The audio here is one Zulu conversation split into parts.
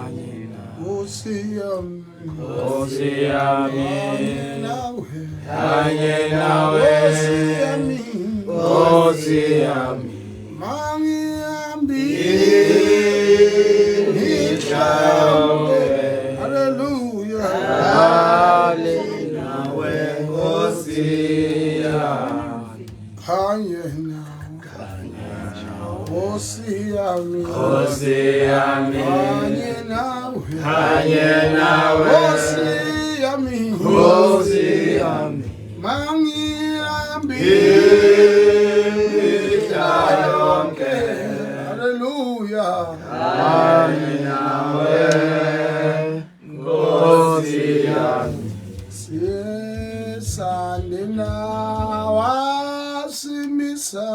Nkosi yami, Nkosi yami, nawe, kanye nawe, Nkosi yami, Nkosi yami, mangihambile imihla yonke, Haleluya, kanye nawe, Nkosi yami, kanye nawe, Nkosi yami, Nkosi yami, kanye nawe, kanye nawe, Nkosi yami, Nkosi yami, mangihambile imihla yonke, Haleluya, kanye nawe, Nkosi yami. Sesandena wasimisa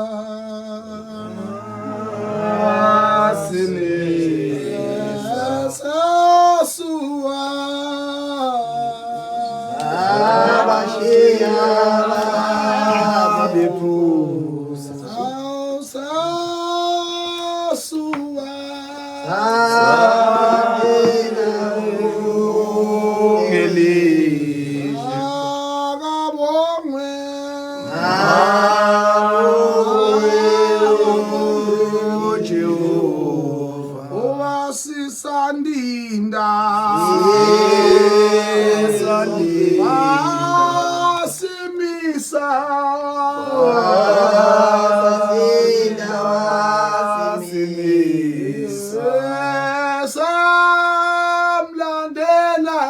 Wasimisa. Sasuwa Abashiya babephuza. Sasuwa Ngelihle. Akabongwe Jehova. Owasisandinda Sisandinda. Wasimisa Wasimisa. Samlandela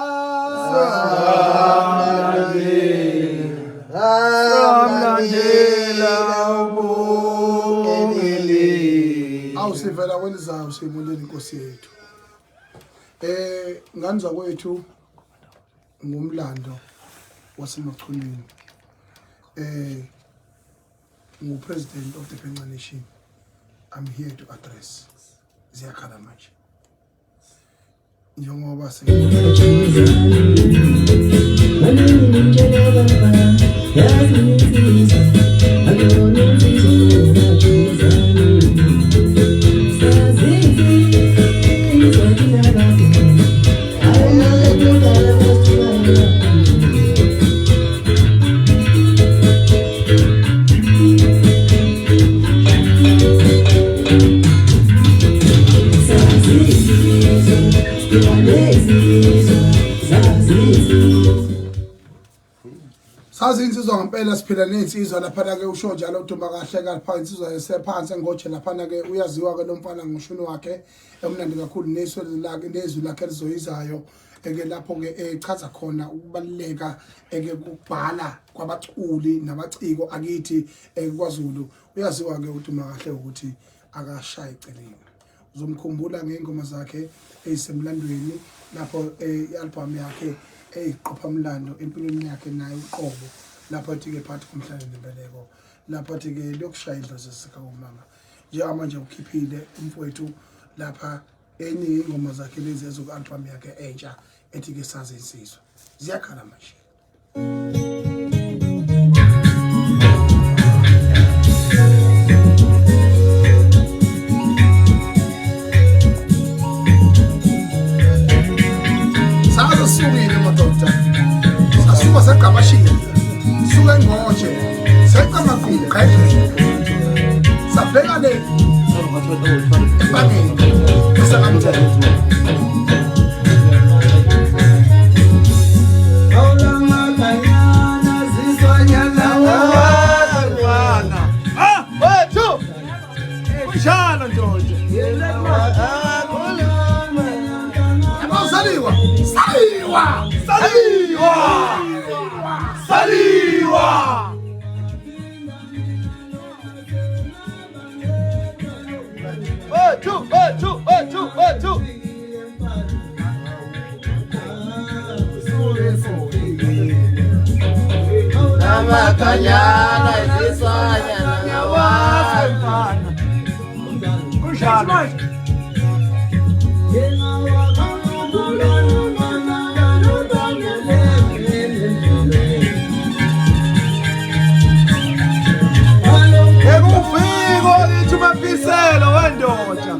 Samlandela ubungelihle. Awusivela kwelizayo siyibonile inkosi yethu. Ngani zakwethu ngumlando waseMachunwini. Ngu-president of the Benca Nation. I'm here to address. Ziyakhala manje. Njengoba se Sazi insizwa ngempela, siphila nezinsizwa laphana ke, usho njalo uduma kahle lapha insizwa esephansi engoje laphana ke. Uyaziwa ke lo mfana ngoshuni wakhe emnandi kakhulu neso lakhe nezwi lakhe elizoyizayo eke lapho ke echaza khona ukubaluleka eke kubhala kwabaculi nabaciko akithi kwaZulu. Uyaziwa ke uduma kahle ukuthi akashayi eceleni. Uzomkhumbula ngey'ngoma zakhe eyisemlandweni lapho i-album yakhe eyiqophamlando empilweni yakhe naye uqobo, lapho athi-ke phakathi komhlane nembeleko, lapho athi-ke lokushaya idlozi sikamama. Njengamanje ukhiphile umfowethu lapha enye yey'ngoma zakhe lezi ezoku-album yakhe entsha ethi-ke Sazi Insizwa. Ziyakhala manje. Saze sisukile madoda, sasuka segqabashile, suka engoje seqamaqumqedle, sabheka le empangeni esakamthetho. Kunjalo ndoda. Saliwa, saliwa, Saliwa! Saliwa! One, two, one, two, one, two, one, two. Amakanyana isiswanyana Mfana. Kunjalo. Ekufiko lithi umaphiselo wendoda.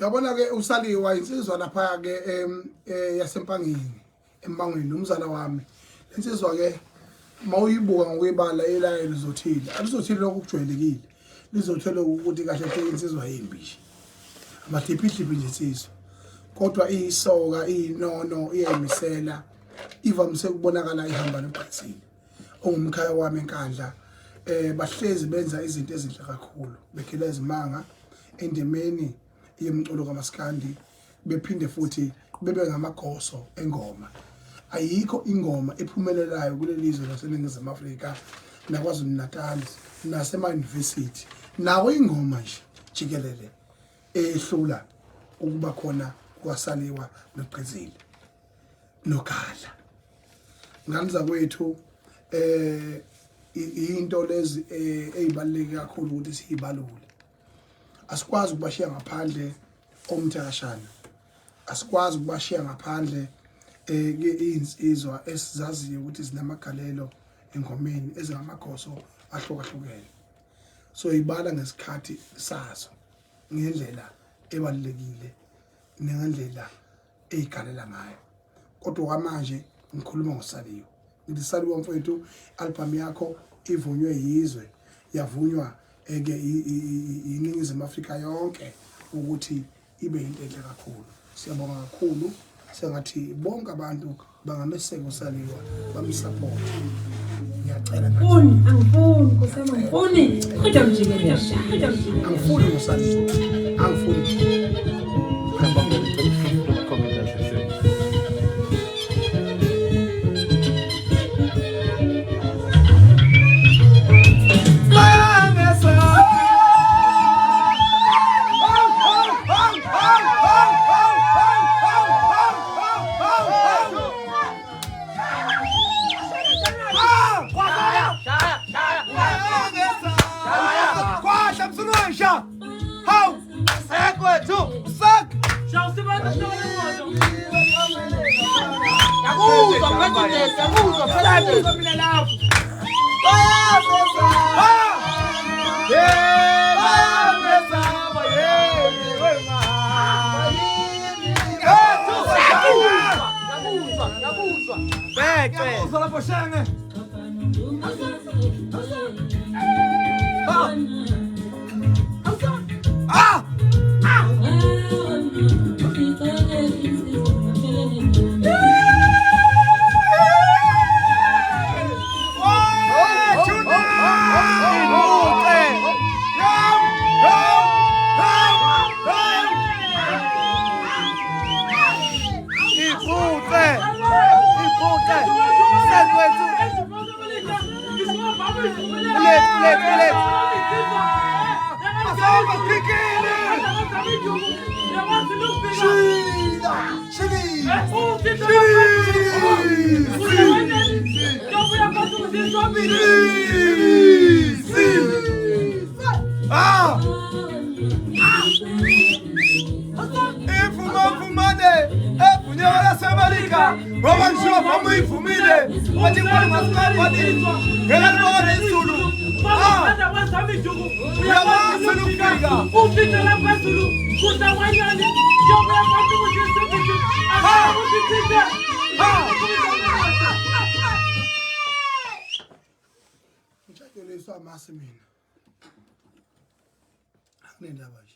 Yabona ke usaliwa insizwa lapha ke yasempangeni embangweni umzala wami. Insizwa ke mawuyibuka ngokuyibala ilayo lizothile. Alizothile lokhu kujwayelekile. Lizothele ukuthi kahle hle insizwa yimbi nje. Amahliphihliphi nje insizwa. Kodwa iyisoka iyinono iyayimisela ivamise ukubonakala ihamba nogqizile. Ongumkhaya wami eNkandla bahlezi benza izinto ezinhle kakhulu bekhela izimanga endimeni yomculo kaMaskandi bephinde futhi bebe ngamagoso engoma. Ayikho ingoma ephumelelayo kuleli zwe laseNingizimu Afrika naKwaZulu Natal nasema-university nawo ingoma nje jikelele ehlula ukuba khona kwasaliwa noGqizile noGadla. Ngane zakwethu into lezi ezibaluleke kakhulu ukuthi siyibalule. Asikwazi ukubashiya ngaphandle omthakashana, asikwazi ukubashiya ngaphandle izinsizwa esizaziyo ukuthi zinamagalelo engomeni ezingamagoso ahlukahlukene. So ibala ngesikhathi sazo ngendlela ebalulekile nengendlela eyigalela ngayo. Kodwa kwamanje ngikhuluma ngoSaliwa. Ngithi Saliwa mfowethu, album yakho ivunywe yizwe, yavunywa eke iNingizimu Afrika yonke ukuthi ibe into enhle kakhulu. Siyabonga kakhulu, sengathi bonke abantu bangameseka uSaliwa bamsupport. Ngiyacela ngathi. Angifuni, angifuni, Nkosi yami, angifuni. Kodwa mjikele, kodwa mjikele. Angifuni ngoSaliwa. Angifuni. Ngitshatshuliswa amasi mina. Anginendaba nje.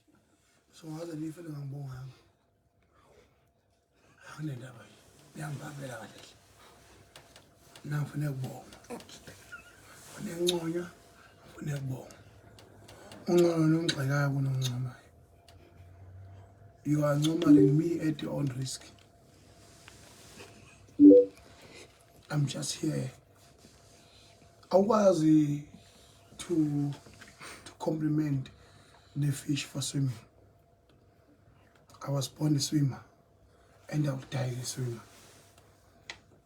So ngaze nife ningangibonganga. Anginendaba nje. Niyangibambela kahle hle. Mina ngifuna ukubonga. Ngifuna ukunconywa, ngifuna ukubonga. Ungcono nongigxekayo kunongincomayo. You are ncomaling me at your own risk. I'm just here. Awukwazi to compliment the fish for swimming. I was born a swimmer and I will die a swimmer.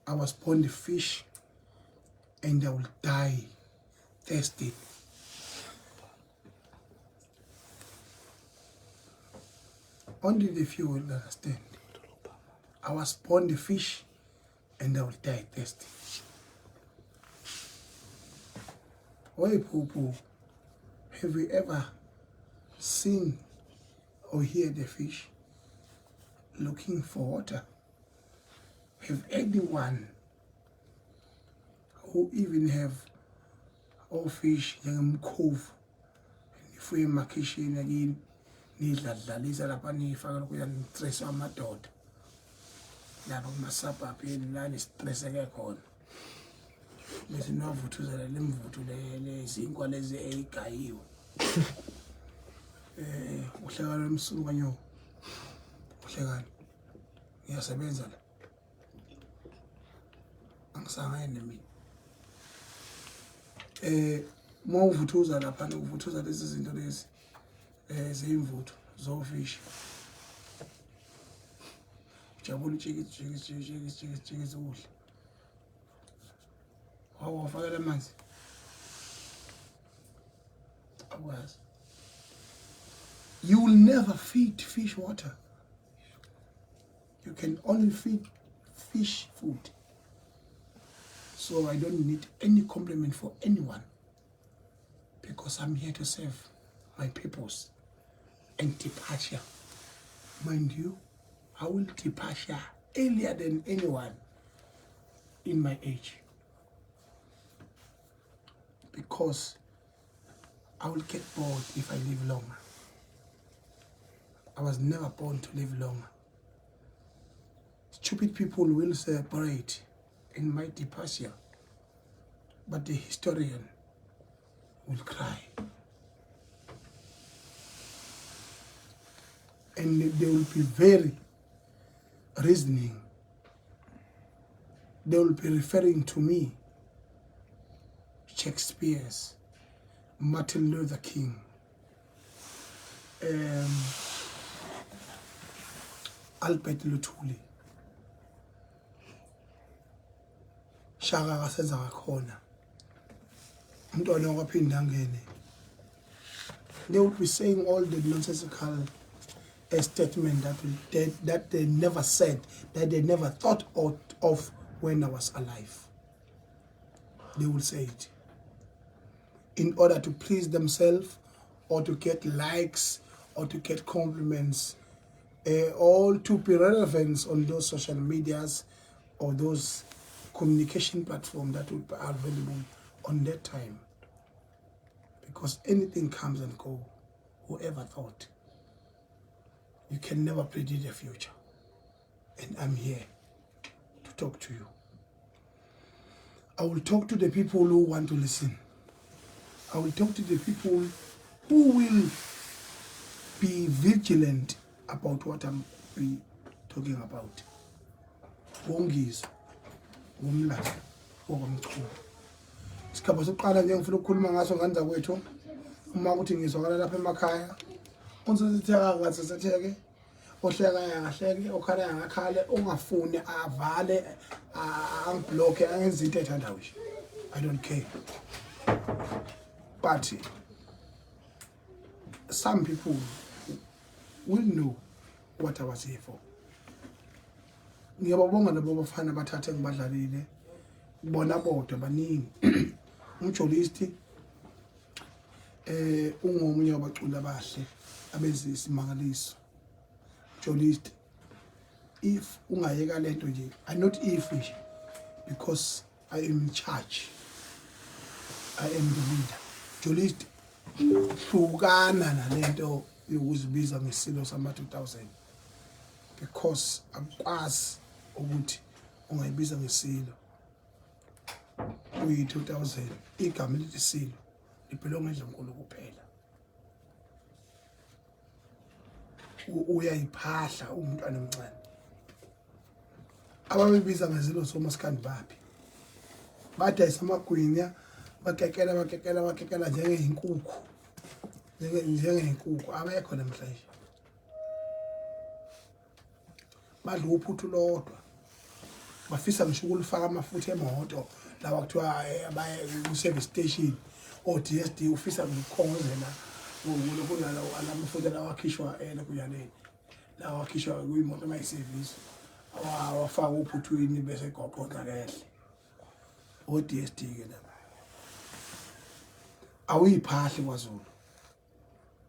I was born a fish and I will die thirsty. Only the few will understand. I was born a fish and I will die thirsty. Oi, Poo, have you ever seen or hear the fish looking for water? Have anyone who even have ofish njengemkhovu nifuye emakhishini akini nidladlalisa lapha niyifaka lokhu yanistress amadoda lapha kuma-suburb yenu la nistresseke khona bese niwavuthuzela le mvuthu lezinkwa lezi eyigayiwe. Uhlekana lomsuku kanyoko, uhlekana ngiyasebenza la, angisangene mina. Uma uvuthuza lapha uvuthuza lezi zinto lezi zeyimvuthu zofishi, ujabula utshikisi tshikisi tshikisi tshikisi tshikisi ukudla wawafakela amanzi akwazi. You will never feed fish water. You can only feed fish food. So I don't need any compliment for anyone because I'm here to serve my peoples and departure. Mind you, I will departure earlier than anyone in my age because I will get bored if I live longer. I was never born to live longer. Stupid people will celebrate in my departure, but the historian will cry. And they will be very reasoning. They will be referring to me, Shakespeare's, Martin Luther King, Albert Luthuli, Shaka kaSenzangakhona, umntwana wakwaPhindangene. They would be saying all the nonsensical statement that they never said, that they never thought of when I was alive. They will say it in order to please themselves or to get likes or to get compliments, all to be relevant on those social medias or those communication platforms that would be available on that time. Because anything comes and go. Whoever thought? You can never predict the future. And I'm here to talk to you. I will talk to the people who want to listen. I will talk to the people who will be vigilant about what I'm be talking about. Wongizwe ngomlando wakwaMchunu. Isigaba sokuqala nje ngifuna ukukhuluma ngaso ngane zakwethu, uma ukuthi ngizwakala lapha emakhaya, unsisitheka akasisitheke, ohleka angahleke, okhala angakhale, ongafuni avale, angiblocke, angenze into ayithandayo nje. I don't care. But some people will know what I was here for. Ngiyababonga labo bafana bathathe ngibadlalile bona bodwa baningi. Umjolisti ungomunye wabaculi abahle abenza isimangaliso. Jolist, if ungayeka lento nje, I not if nje, because I am in charge, I am the leader. Jolist, hlukana nalento yokuzibiza ngesilo sama 2000, because akukwazi ukuthi ungayibiza ngesilo kuyi 2000. Igama elithi silo libelonga endlunkulu kuphela. Uyayiphahla umntwana omncane. Ababebiza ngezilo somaskandi baphi? Badayisa amagwinya, bakekela bakekela bakekela njengeyinkukhu, njengeyinkukhu. Abekho namhlanje, badla uphuthu lodwa, bafisa ngisho ukulifaka amafutha emoto lawa kuthiwa baye ku-service station o-DSD, ufisa ukukhongozela kunala amafutha lawa akhishwa lokuyaneni, lawa akhishwa kuyimoto uma isevisi, awafaka uphuthwini bese goqoza kehle o-DSD ke laba. Awuyiphahli kwaZulu,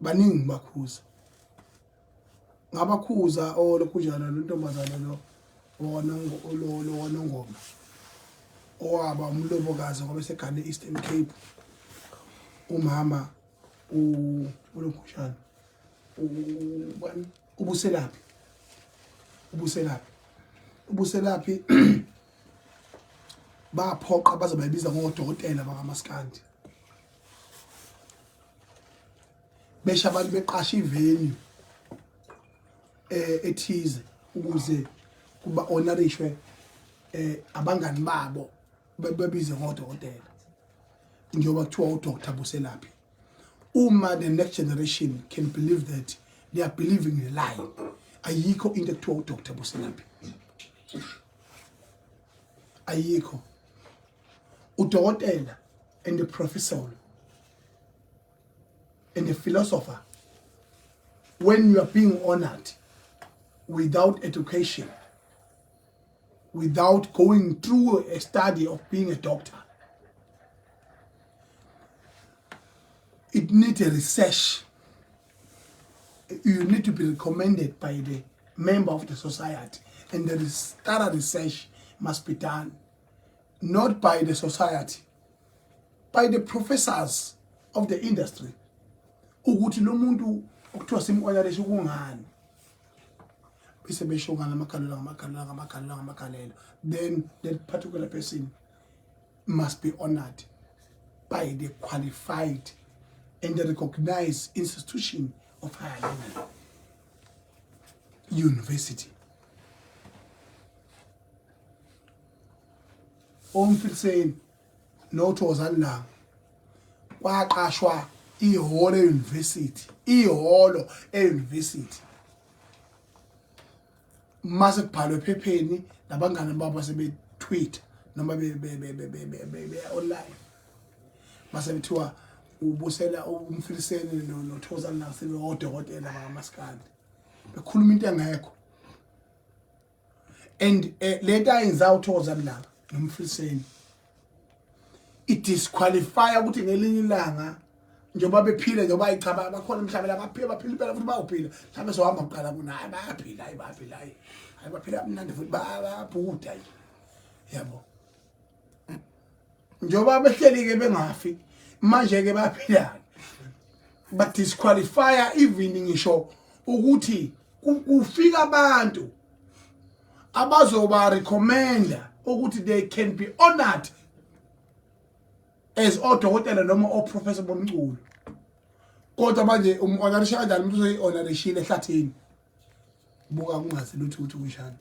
baningi bakhuza. Ngabakhuza olokhunjana lo ntombazane lo owanongoma owaba umlobokazi ngoba esegane Eastern Cape umama ulokhunjana ubani ubuselaphi ubuselaphi ubuselaphi baphoqa baze bayibiza ngodokotela bakamaskandi besha abantu beqasha ivenue eh ethize ukuze kuba honorishwe eh abangani babo bebize ngodokotela njengoba kuthiwa uDr Buselaphi uma the next generation can believe that they are believing a lie ayikho into ekuthiwa uDr Buselaphi ayikho udokotela and the professor and a philosopher when you are being honored without education without going through a study of being a doctor it needs a research you need to be recommended by the member of the society and there is thorough research must be done not by the society by the professors of the industry ukuthi lo muntu okuthiwa simkwanyalesha kungani bese besho ngala amagalelo ngamagalelo ngamagalelo ngamagalelo then that particular person must be honored by the qualified and the recognized institution of higher learning university omfiliseni noThokozani Langa kwaqashwa ihholo e-university ihholo e-university mase kubhalwe ephepheni nabangani babo sebetweet noma be online mase bethiwa ubusela umfiliseni noThokozani Langa sebewodokotela bakamaskandi bekhuluma into engekho and eh, lento ayenza uThokozani Langa nomfiliseni idisqualify ukuthi ngelinye ilanga njengoba bephile njengoba ayi cha bakhona emhlabeni abaphila baphila impela futhi bayawuphila mhlawumbe sohamba kuqala kuna hayi bayaphila hayi bayaphila hayi hayi baphila mnandi futhi bayabhuda nje yabo njengoba behleli-ke bengafi manje-ke bayaphila badisqualifya even ngisho ukuthi kufika abantu abazoba recommenda ukuthi they can be honored as odokotela noma oprofessor bomculo kodwa manje um-honorisha kanjani umuntu uzoyi-honorishile ehlathini buka kungazi lutho ukuthi kunjani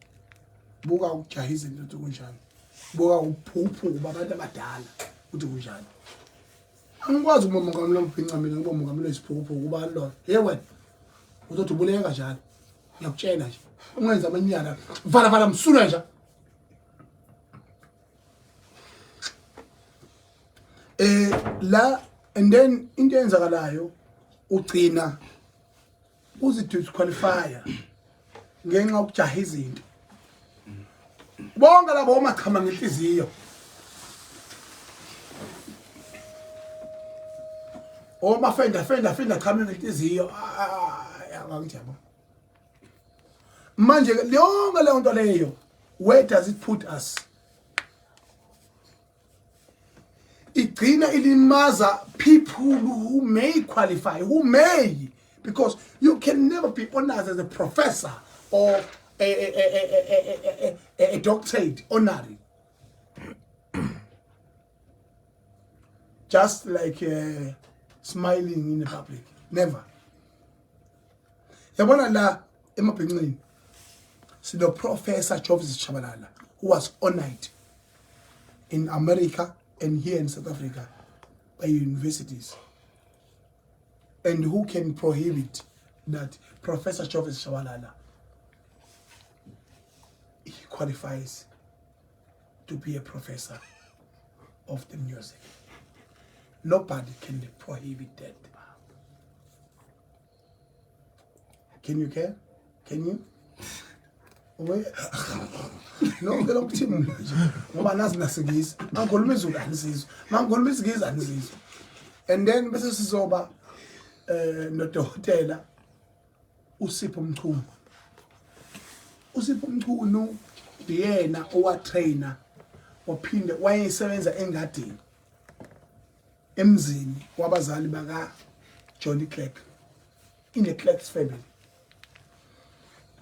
buka ukujaha izinto ukuthi kunjani buka ukuphuphuka babantu abadala ukuthi kunjani angikwazi ukuba mongameli wobhinca mina ngiba mongameli wesiphukuphuku ubani loyo ye wena uzothi ubuleka njalo ngiyakutshela nje ungenza amanyala vala vala msula nje eh la and then into eyenzakalayo ugcina uzidisqualifya ngenxa yokujaha izinto bonke labo omachama ngenhliziyo omafenda fenda fenda chama ngenhliziyo angithi yabo manje yonke leyo nto leyo where does it put us igcina ilimaza people who may qualify who may because you can never be honored as a professor or a, a, a, a, a, doctorate honorary just like uh, smiling in the public never yabona la emabhinqini sino professor Jobs Tshabalala who was honored in America and here in South Africa by universities and who can prohibit that Professor Jobs Tshabalala he qualifies to be a professor of the music nobody can prohibit that Can you care? Can you? We no ngicela ukuthi mina nje ngoba nazi nasingisi mangikhuluma izulu anisizwa mangikhuluma isingisi anisizwa and then bese sizoba eh nodokotela uSipho Mchunu uSipho Mchunu uyena owatrainer waphinde wayesebenza engadini emzini wabazali baka Johnny Clegg in the Clegg's family.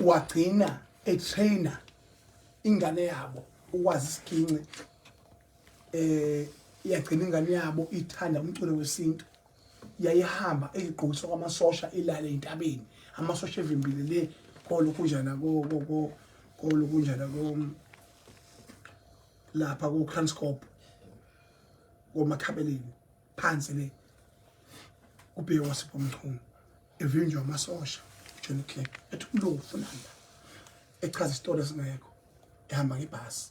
Wagcina etrainer ingane yabo ukwazi isiginci, iyagcina ingane yabo ithanda umculo wesintu. Yayihamba eyigqokisa kwamasosha, ilale entabeni, amasosha evimbile le kolokunjana ko kolokunjana ko lapha ko Kranskop komakhabeleni phansi le kubhekwa Sipho Mchunu evinjwa amasosha. Johnny Clegg ethi umlungu ufunani la, echaza isitori esingekho, ehamba ngebhasi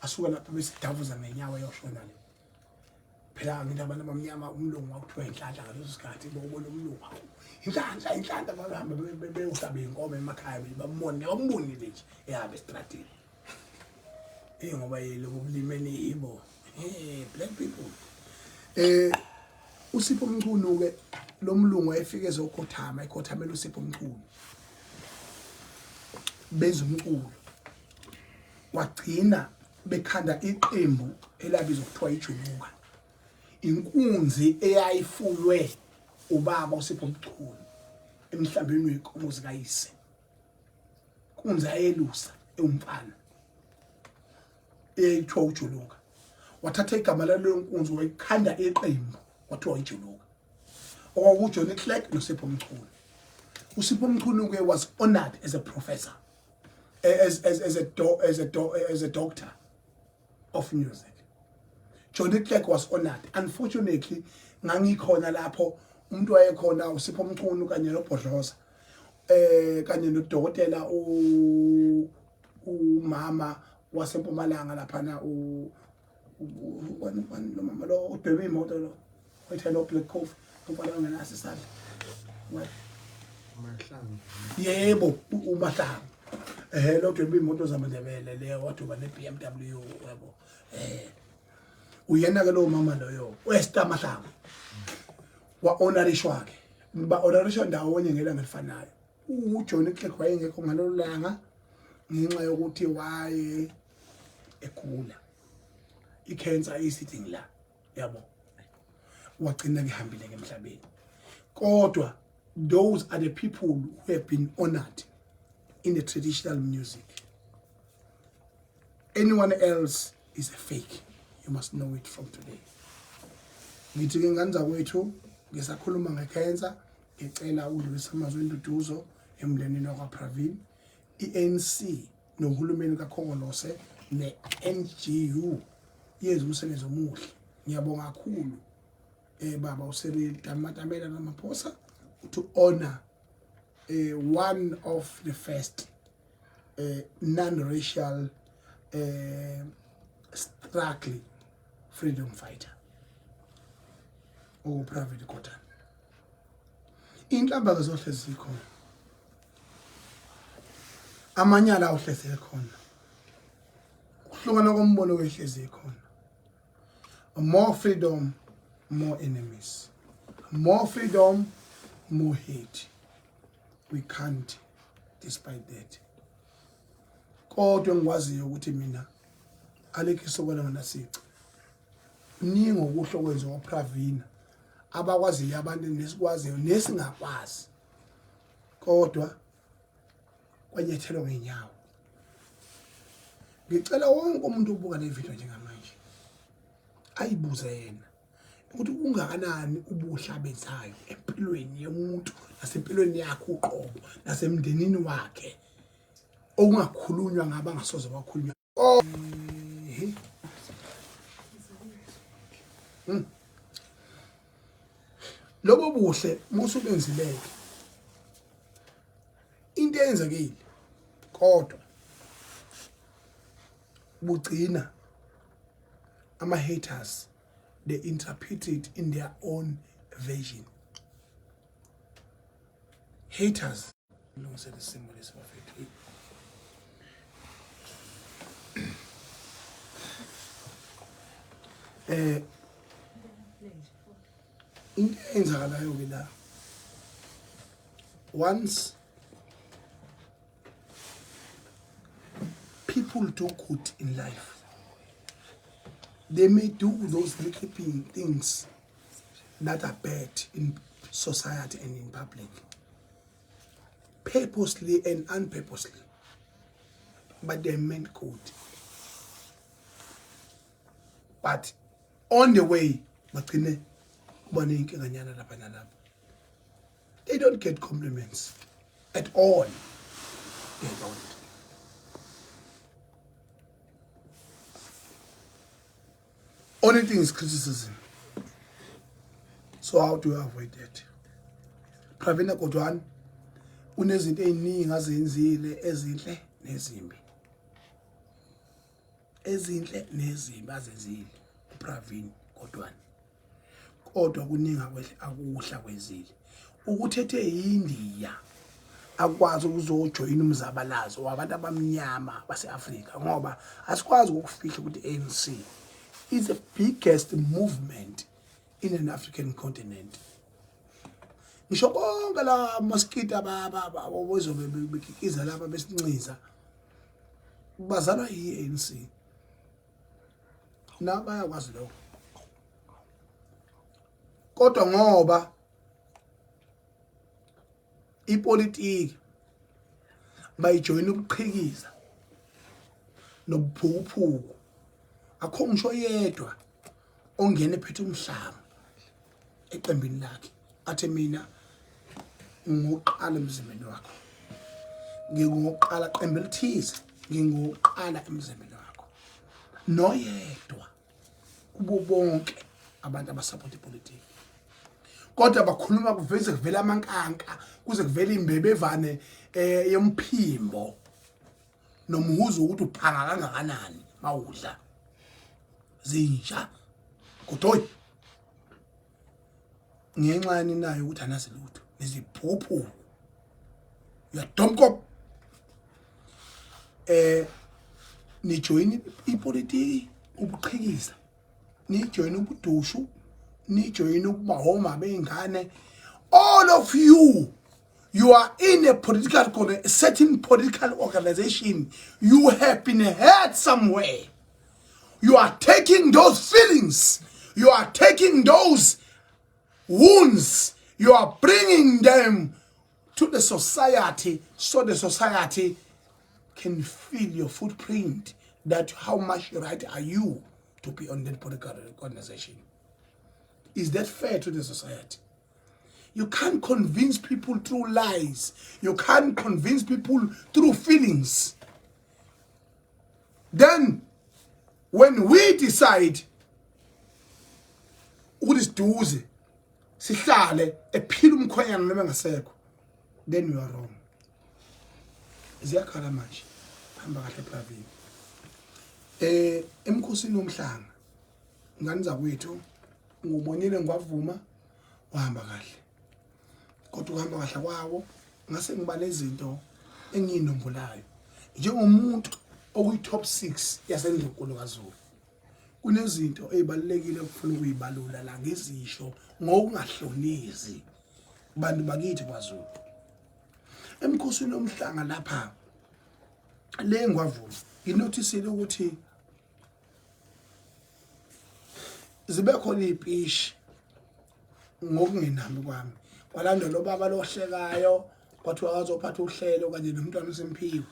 asuka lapho besidavuza ngenyawo eyoshona le. Phela ngithi abantu abamnyama umlungu wakuthiwa inhlanhla ngaleso sikhathi, bokubona umlungu inhlanhla inhlanhla, bahambe beyohlaba iy'nkomo emakhaya, bambone bambonile nje ehamba esitradini. Eh, ngoba lokhu kulimele yibo, black people. USipho Mchunu ke lo mlungu wayefike ezokhothama, ekhothamela uSipho Mchunu, benza umculo, wagcina bekhanda iqembu elabizwa kuthiwa iJuluka, inkunzi eyayifuywe ubaba uSipho Mchunu emhlambini wenkomo zikayise, kunzi ayelusa ewumfana eyayithiwa uJuluka. Wathatha igama laleyo nkunzi wayikhanda iqembu kwathiwa iJuluka, okwakuJohnny Clegg noSipho Mchunu. USipho Mchunu ke was honored as a professor, as a do, as a do, as a doctor of music. Johnny Clegg was honored. Unfortunately ngangikhona lapho, umuntu wayekhona uSipho Mchunu kanye noBhodloza kanye nodokotela umama wasempumalanga laphana, u lo mama lo udwebe imoto lo oyithe lo Black Coffee, umfana ongenaso isandla. Yebo, uMahlangu, lo dwebe imoto zamaNdebele le waduba ne-BMW yabo. Uyena ke lo mama loyo Esther Mahlangu wa-honorishwa ke, ba-honorishwa ndawonye ngelanga elifanayo. UJohnny Clegg wayengekho ngalolu langa ngenxa yokuthi waye egula i-cancer isithi la yabo, wagcina ngihambile ke emhlabeni. Kodwa those are the people who have been honored in the traditional music. Anyone else is a fake, you must know it from today. Ngithi ke ngane zakwethu, ngisakhuluma ngecancer, ngicela udlulisa amazwi enduduzo emndenini wakwaPravin. I-ANC nohulumeni kaKhongolose ne-NGU yenza umsebenzi omuhle, ngiyabonga kakhulu baba uCyril Matamela Ramaphosa to honor one of the first non-racial struggle freedom fighter, uPravin Gordhan. Inhlamba ke zohlezi zikhona, amanyala awuhlezi ekhona, ukuhlukana kombono kwehlezi khona. More freedom, more enemies; more freedom, more hate. We can't despite that. Kodwa engikwaziyo ukuthi mina alikho isokana nganasici, kuningi okuhle okwenziwa uPravina, abakwaziyo abantu nesikwaziyo nesingakwazi, kodwa kwanyathelwa ngenyawo. Ngicela wonke umuntu obuka le video njengamanje ayibuze yena ukuthi kungakanani ubuhle abenzayo empilweni yomuntu nasempilweni yakhe uqobo nasemndenini wakhe, okungakhulunywa ngabo angasoze kwakhulunywa. Oh. Lobo buhle musubenzileke into eyenzekile, kodwa bugcina ama haters, they interpret it in their own version. Haters lungisele isimo lesi bafethu. Into eyenzakalayo ke la, once People do good in life. They may do those little things that are bad in society and in public, purposely and unpurposely, but they meant good. But on the way bagcine kuba neyinkinganyana lapha nalapha. They don't get compliments at all. They don't. Only thing is criticism. So how do you avoid that? Pravina Godwan unezinto eziningi azenzile, ezinhle nezimbi, ezinhle nezimbi azenzile uPravin Godwan, kodwa kuningi akwehle akuhla kwenzile ukuthethe iNdiya akwazi ukuzojoyina umzabalazo wabantu abamnyama base-Afrika, ngoba asikwazi ukufihla ukuthi ANC is the biggest movement in an African continent. Ngisho konke la mosquito ababozobe bekikiza lapha besinciza bazalwa yi-ANC, na bayakwazi lokho, kodwa ngoba ipolitiki bayijoyina ukuqhikiza nobuphukuphuku, akho ngisho yedwa ongena ephethe umhlaba eqembini lakhe athi mina ngokuqala emzimbeni wakho, ngingokuqala qembu elithize, ngingokuqala emzimbeni wakho, noyedwa kubo bonke abantu abasapota ipolitiki. Kodwa bakhuluma kuveze kuvela amankanka, kuze kuvele imbebevane yomphimbo nomhuzo ukuthi uphanga kangakanani mawudla zinja godoyi, ngenxa yani nayo ukuthi anazi lutho, neziphuphu uyadomkop. Nijoyina ipolitiki ubuqhikiza, nijoyina ubudushu, nijoyina ukubahoma beyingane. All of you, you are in a political, a certain political organization. You have been hurt somewhere. You are taking those feelings, you are taking those wounds, you are bringing them to the society so the society can feel your footprint, that how much right are you to be on that political organization. Is that fair to the society? You can't convince people through lies. You can't convince people through feelings. Then when we decide ukuthi siduze sihlale ephila umkhwenyana noma engasekho, then you are wrong. Ziyakhala manje. Hamba kahle, Pravin. Emkhosini womhlanga, ngani zakwethu, ngubonile ngwavuma wahamba kahle, kodwa ukuhamba kahle kwawo ngase ngiba nezinto engiyinombolayo njengomuntu okuyi-top 6 yasendlunkulu kaZulu. Kunezinto ezibalulekile okufuna ukuyibalula la, ngizisho ngokungahlonizi bantu bakithi kwaZulu. Emkhosini womhlanga lapha le ngwavuma, nginothisile ukuthi zibe khona izipishi ngokungenami kwami, kwalandela lo baba lohlekayo, kwathiwa akazophatha uhlelo kanye nomntwana uSimphiwe.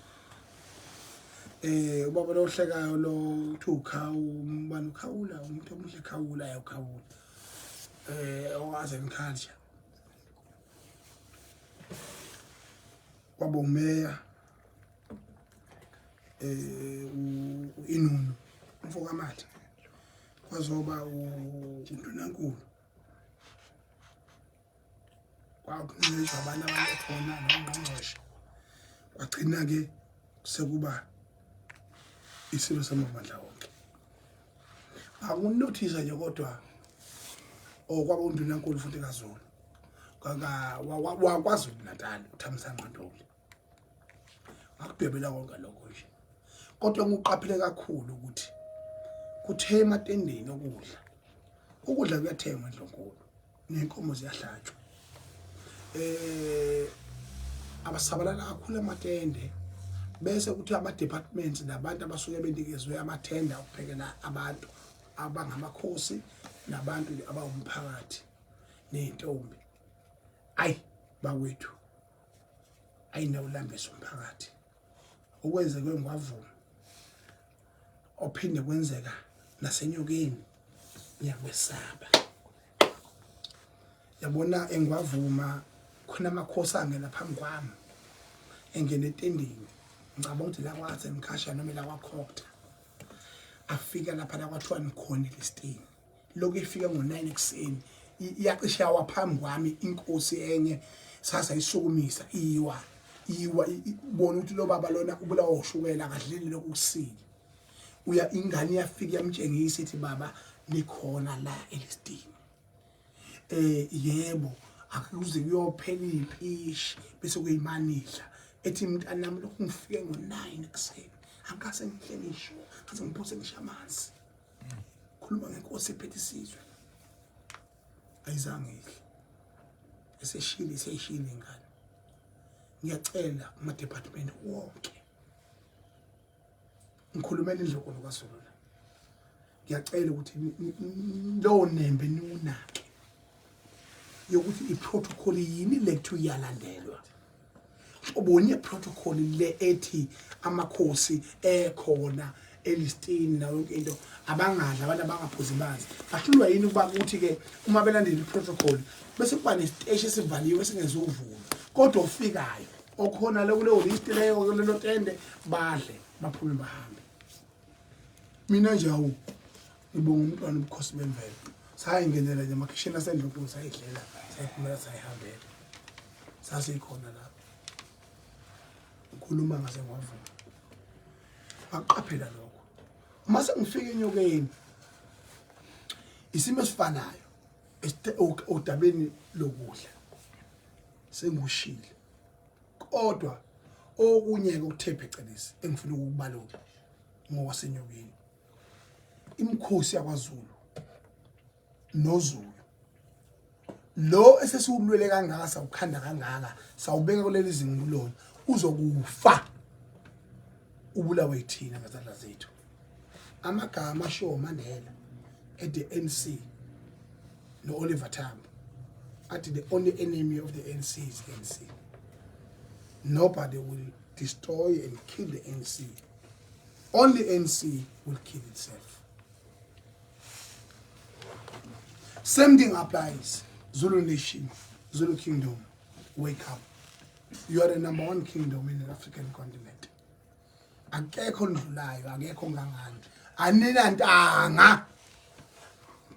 Ubaba lohlekayo lo uthi ukhawu umbani, ukhawula umuntu omuhle, khawula ukhawula owaze culture kwaba umeya inunu umfokamathe, kwazoba undunankulu, kwakunqishwa abantu ababekhona nongqongqoshe, kwagcina-ke sekuba isilo samabandla wonke. Akunothisa nje, kodwa okwaba undunankulu futhi kaZulu wakwaZulu Natal, uThamsanqa Ntuli. Akudwebela konke lokho nje, kodwa ngikuqaphele kakhulu ukuthi kuthe ematendeni okudla, ukudla kuyathengwa endlunkulu ney'nkomo ziyahlatshwa. Abasabalala kakhulu amatende. Bese kuthiwa ama-departments nabantu abasuke benikezwe amathenda okuphekela abantu abangamakhosi nabantu abawumphakathi ney'ntombi. Ayi bakwethu, ayinawulambisa umphakathi. Okwenzeke ngwavuma ophinde kwenzeka nasenyokeni, ngiyakwesaba. Yabona engwavuma khona amakhosi angena phambi kwami, engena etendeni, ngicabanga ukuthi la kwathi emkhasha noma la kwakhokta, afika lapha la kwathiwa nikhona elistini. Lokhu ifika ngo-9 ekuseni, iyacishe yawa phambi kwami inkosi enye, sasa isukumisa iwa iwa, ubona ukuthi lo baba lona ubulawa ushukela, akadleli lokhu kusile. Uya ingane iyafika iyamtshengisa, ithi baba nikhona la elistini. Yebo, akuze kuyophela impishi bese kuyimanidla. Ethi mntanami lokhu ngifike ngo-9 ekuseni, angikase ngihle ngisho ngaze ngiphose ngisho amanzi. Khuluma ngenkosi ephethe isizwe, ayizange idle, eseshile iseyishile ingane. Ngiyacela kuma-department wonke, ngikhulumela indlunkulu kaZulu la, ngiyacela ukuthi lowo nembe niwunake yokuthi i-protocol yini le kuthiwa iyalandelwa. Ubonye i-protocol le ethi amakhosi ekhona elistini nayo yonke into, abangadli abantu, abangaphuzi manzi, bahlulwa yini ukuba kuthi-ke uma belandela i-protocol bese kuba nesiteshi esivaliwe esingezuvulwa, kodwa ofikayo okhona le kuleyo list leyo kulelo tende badle baphume bahambe. Mina nje awu ngibonga umntwana ubukhosi bemvelo, sayingenela nje emakhishini asendlunkulu, sayidlela, sayiphumela, sayihambela, sasikhona lapho. Ngikhuluma ngase ngwavuma, ngaqaphela lokho. Uma sengifika enyokeni, isimo esifanayo odabeni lokudla sengushile, kodwa okunye-ke okuthe phecelezi engifuna ukukubalula ngokwasenyokeni, imikhosi yakwaZulu noZulu lo esesiwulwele kangaka, sawukhanda kangaka, sawubeka kuleli zinga kulona, uzokufa ubulawe yithina ngezandla zethu. Amagama ashiwo Mandela at the ANC no-Oliver Tambo athi the only enemy of the ANC is ANC. Nobody will destroy and kill the ANC. Only ANC will kill itself. Same thing applies. Zulu Nation, Zulu Kingdom, wake up. You are the number one kingdom in the African continent. Akekho ndlulayo, akekho ngangani. Aninantanga.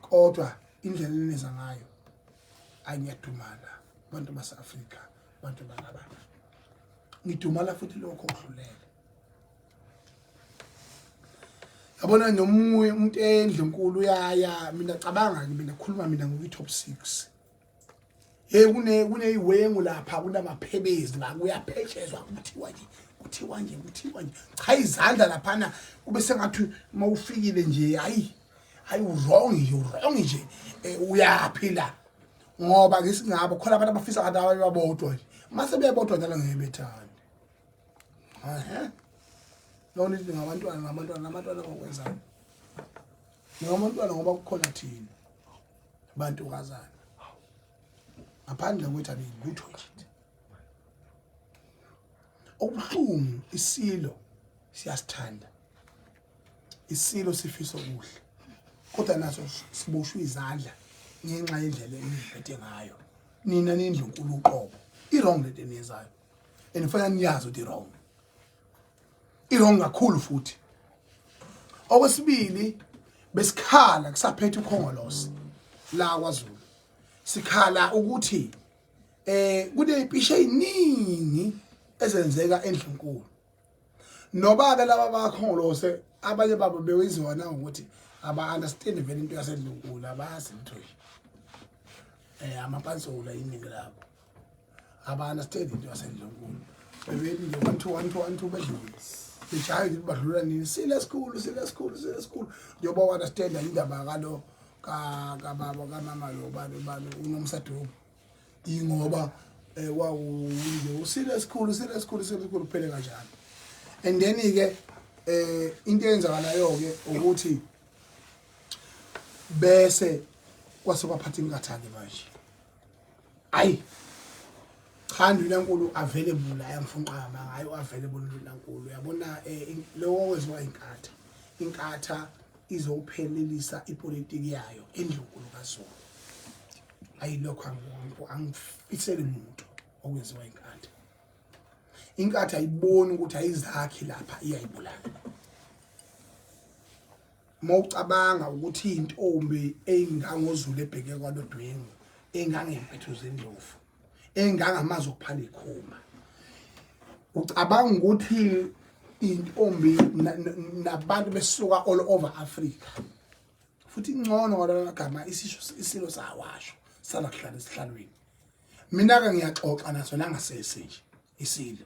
Kodwa indlela enenza ngayo ayiyadumala abantu base-Afrika, abantu bakababa. Ngidumala futhi lokho okudlulele. Yabona nomunye umuntu endlunkulu uyaya, mina cabanga mina khuluma mina ngokuyi top 6. Hey, kuneyiwengu lapha, kunamaphebezi la, kuyaphetshezwa, kuthiwa nje kuthiwa nje kuthiwa nje cha izandla laphana, kube sengathi mawufikile nje hayi hayi wrong nje, wrong nje, uyaphila ngoba ngesingabo khona abantu abafisa ngathi abanye babodwa nje, mase bebodwa njalo ngeke bethande. Ehe, lona ithi ngabantwana ngabantwana nabantwana ngokwenzani ngabantwana, ngoba kukhona thina bantukazana, ngaphandle kwethu abiyilutho nje. Okubuhlungu, isilo siyasithanda, isilo sifisa okuhle, kodwa naso siboshwe izandla ngenxa yendlela eniphethe ngayo nina nindlunkulu uqobo. I-wrong lento eniyenzayo, and fanele niyazi ukuthi i-wrong, i-wrong kakhulu futhi. Okwesibili, besikhala kusaphethe ukhongolose la kwaZulu, sikhala ukuthi kunezipishe eziningi ezenzeka endlunkulu, noba ke laba bakhongolose abanye babo bewenziwa na ukuthi aba understand vele into yasendlunkulu, abazi lutho nje, amapansula iningi labo aba understand into yasendlunkulu. Bebeni nje 1 2 1 2 1 2 bedlule, bejaye ukuthi badlula nini. Sile sikhulu, sile sikhulu, sile sikhulu, njengoba understand indaba kalo kababa kamama lo bani bani unomsadubu, ingoba kwakunje usile esikhulu, sile esikhulu, sile esikhulu, kuphele kanjalo. And then ke into eyenzakalayo ke ukuthi bese kwase kwaphatha inkathake manje. Ayi cha, ndunankulu available, ayamfunqama hayi available ndunankulu. Uyabona, lowo wenziwa inkatha, inkatha izophelelisa ipolitiki yayo endlunkulu kaZulu. Ayilokho, angifiseli muntu okwenziwa inkatha. Inkatha ayiboni ukuthi ayizakhi lapha, iyayibulala. Mawucabanga ukuthi intombi eyingangozulu ebheke kwalodwengu, engangempethu zendlovu, engangamazwi okuphala ikhumba, ucabanga ukuthi intombi nabantu besuka all over Africa, futhi ingcono ngalona gama isisho isilo sawasho sala kuhlala esihlalweni. Mina ke ngiyaxoxa naso nangasese nje isilo,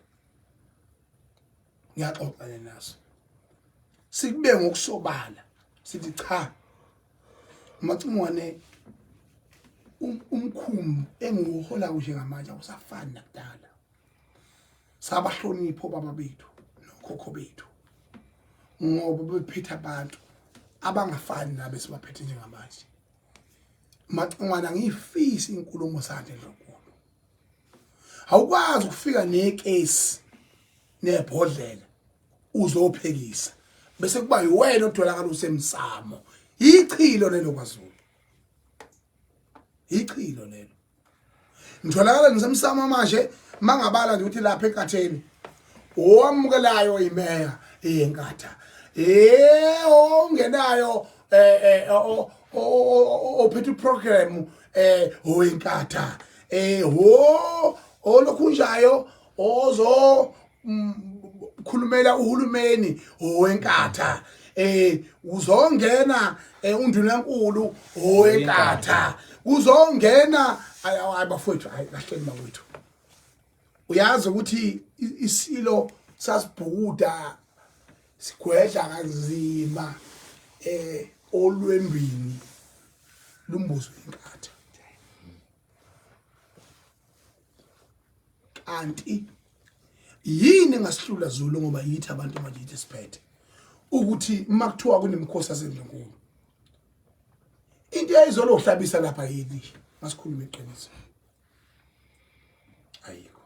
ngiyaxoxa naso, sikube ngokusobala, sithi cha Macingwane, umkhumbi engiwuhola njengamanje awusafani nakudala. Sabahlonipha obaba bethu nokhokho bethu ngoba bephethe abantu abangafani nabe sibaphethe njengamanje. Macingwane, angiyifisi inkulumo sande ndlunkulu. Awukwazi ukufika nekesi nebhodlela uzophekisa bese kuba yiwena otholakala usemsamo. Ichilo lelo kwaZulu, ichilo lelo. Ngitholakala ngisemsamo manje, mangabala nje ukuthi lapha enkatheni owamukelayo imeya yenkatha, ongenayo, ophethe iprogram, owenkatha, ho olokhunjayo ozo khulumela uhulumeni owenkatha, uzongena undunankulu owenkatha, uzongena. Ayi bafowethu, ayi kahleni bakwethu. Uyazi ukuthi isilo sasibhukuda sigwedla kanzima olwembini lumbuzo inkatha, kanti yini engasihlula Zulu? Ngoba yithi abantu manje, yithi siphethe ukuthi uma kuthiwa kunemikhosi yasendlunkulu, into eyayizolohlabisa lapha yini? Masikhulume iqiniso, ayikho.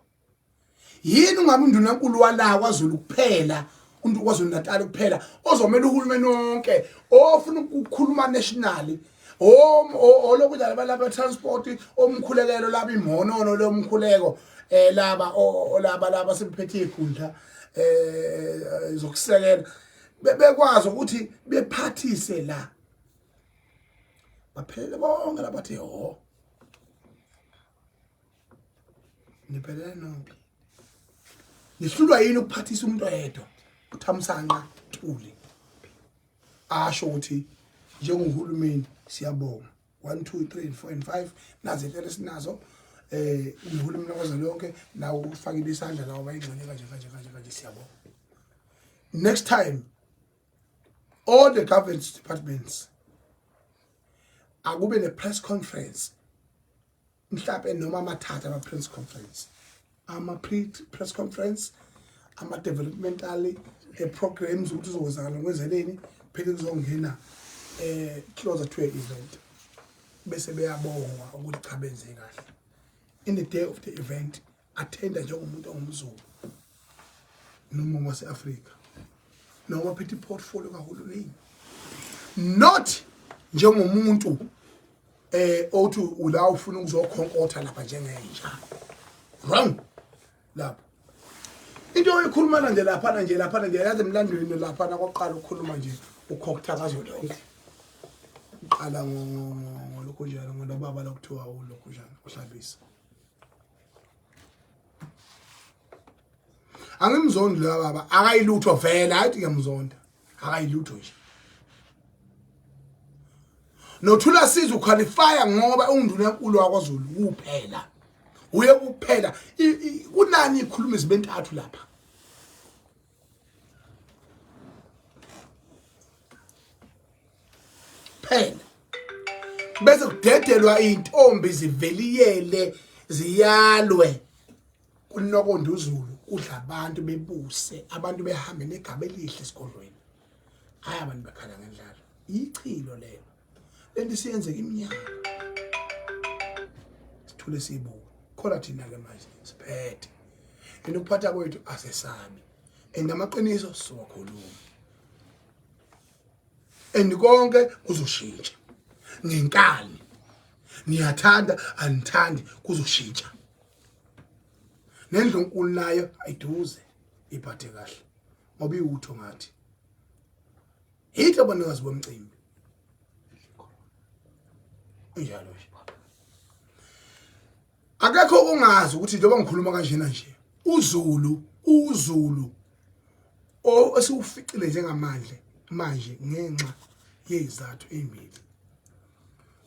Yini ungabe undunankulu wala kwaZulu kuphela, umuntu kwaZulu Natal kuphela ozomela uhulumeni wonke, ofuna ukukhuluma nationally, olokunjalo balapha transport, omkhulekelo laba, imhonono lomkhuleko, laba olaba laba sebephethe ikhundla zokusekela, bekwazi ukuthi bephathise la, baphelele bonke labathi ho niphelele nonke. Nihlulwa yini ukuphathisa umuntu oyedwa, uThamsanqa Ntuli, asho ukuthi njengohulumeni siyabonga 1 2 3 4 and 5, nazi inhlelo esinazo, uhulumeni wakazwelonke nawo ufakile isandla lawo, bayingxenye kanje kanje kanje kanje, siyabonga. Next time all the government departments akube ne press conference, mhlawumbe noma amathathu ama press conference, ama press conference, ama developmental programs ukuthi uzokwenzakala kwenzeleni, phela kuzongena closer to a event, bese beyabongwa ukuthi cha, benze kahle. In the day of the event, attenda njengomuntu ongumZulu noma wase-Afrika noma phethe iportfolio kahulumeni, not njengomuntu othi ula ufuna ukuzokhonkotha lapha njengenja. Wrong lapho. Into oyikhulumana nje laphana nje laphana nje, yazi emlandweni laphana kwaqala ukukhuluma nje ukhokutha kazolonke, uqala ngolokhu njalo ngolobaba lokuthiwa ulokhu njalo uhlabisa. Angimzondi lo baba, akayilutho vele, hayi ngiyamzonda, akayilutho nje. Nothula siza uqualifya ngoba undunankulu wakwaZulu kuphela, uye kuphela. Kunani ikhuluma izibentathu lapha? Phela bese kudedelwa intombi ziveliyele ziyalwe. Kunokonda uZulu kudla abantu bebuse abantu behambe negaba elihle esigodlweni. Hayi abantu bekhala ngendlala. Ichilo lelo. Lento isiyenzeka iminyaka. Sithule siyibuka. Khona thina ke manje siphethe. And ukuphatha kwethu asesabi. And amaqiniso siwakhuluma. And konke kuzoshintsha. Ngenkani. Niyathanda anithandi kuzoshintsha. Nendlunkulu nayo ayiduze iphathe kahle ngoba iwutho ngathi. Yithi abanikazi bomcimbi. Injalo nje. Akekho ongazi ukuthi njengoba ngikhuluma kanjena nje uZulu uZulu esiwuficile njengamandle manje ngenxa yezizathu ezimbili.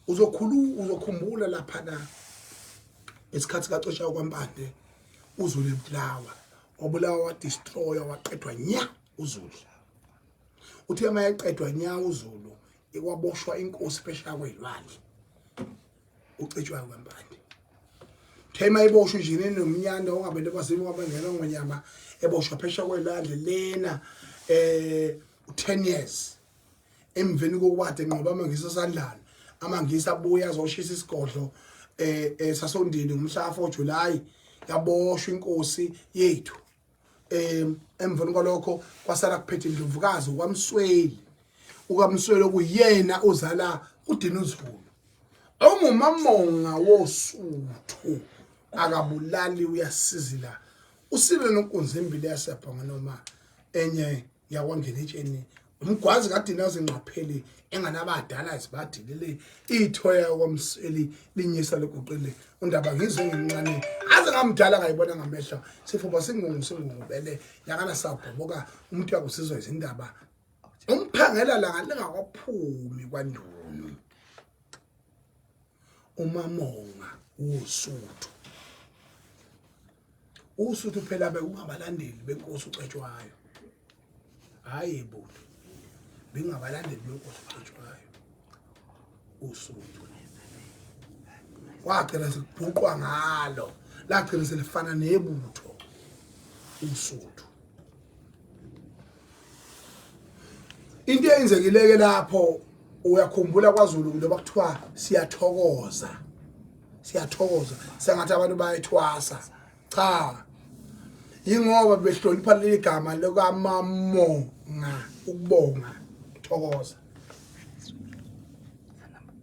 Uzokhuluma uzokhumbula lapha na esikhathi kaCetshwayo kwaMpande uZulu ebulawa wabulawa wadestroywa waqedwa nya uZulu. Uthe uma eqedwa nya uZulu ikwaboshwa inkosi phesheya kwezilwandle uCetshwayo kaMpande. Uthe uma eboshwa nje nomnyanda ongabele bazimu kwabangena ngonyama eboshwa phesheya kwelwandle lena 10 years emveni kokuba enqoba amaNgisi asandlana amaNgisi abuya azoshisa isigodlo sasondini ngomhla 4 July yaboshwa inkosi yethu. Emveni kwalokho kwasala kuphethe indlovukazi uKwaMsweli. UKwaMsweli okuyena ozala uDinuzulu ongumamonga woSuthu akabulali uyasizila usile nonkunzi embili yasebhonga noma enye yakwangena etsheni umgwazi kadinazi ngqapheli enganabadala izibadilile ithoya kwaMsweli linyisa leguqile undaba ngizwe ngimncane aze ngamdala ngayibona ngamehlo sifuba singungu singungubele yakana sabhoboka umuntu uyakusizwa izindaba umphangela langa lingakwaphumi kwandunu umamonga woSuthu. USuthu phela bekungabalandeli benkosi uCetshwayo. Hayi butho, bengabalandeli benkosi uCetshwayo uSuthu. Kwagcina sekubhuqwa ngalo, lagcina selifana nebutho uSuthu. Into eyenzekileke lapho uyakhumbula kwaZulu njengoba kuthiwa siyathokoza, siyathokoza sengathi abantu bayethwasa. Cha, yingoba behlonipha leli gama lokamamonga, ukubonga, thokoza.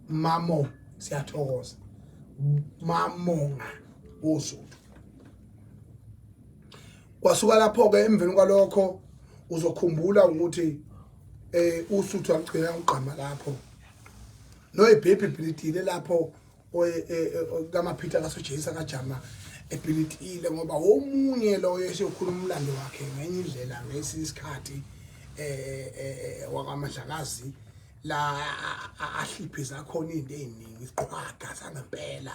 Mamo, siyathokoza, mamonga woSuthu. Kwasuka lapho-ke emveni kwalokho uzokhumbula ukuthi uSuthu alugcina ugqama lapho noyibhebhi bhilitile lapho kamaphitha kaSojeyisa kaJama ebhilitile ngoba omunye loyo esiyokhuluma umlando wakhe ngenye indlela ngesinye isikhathi wakaMadlakazi la ahliphiza khona into eziningi isiqhwaga sangempela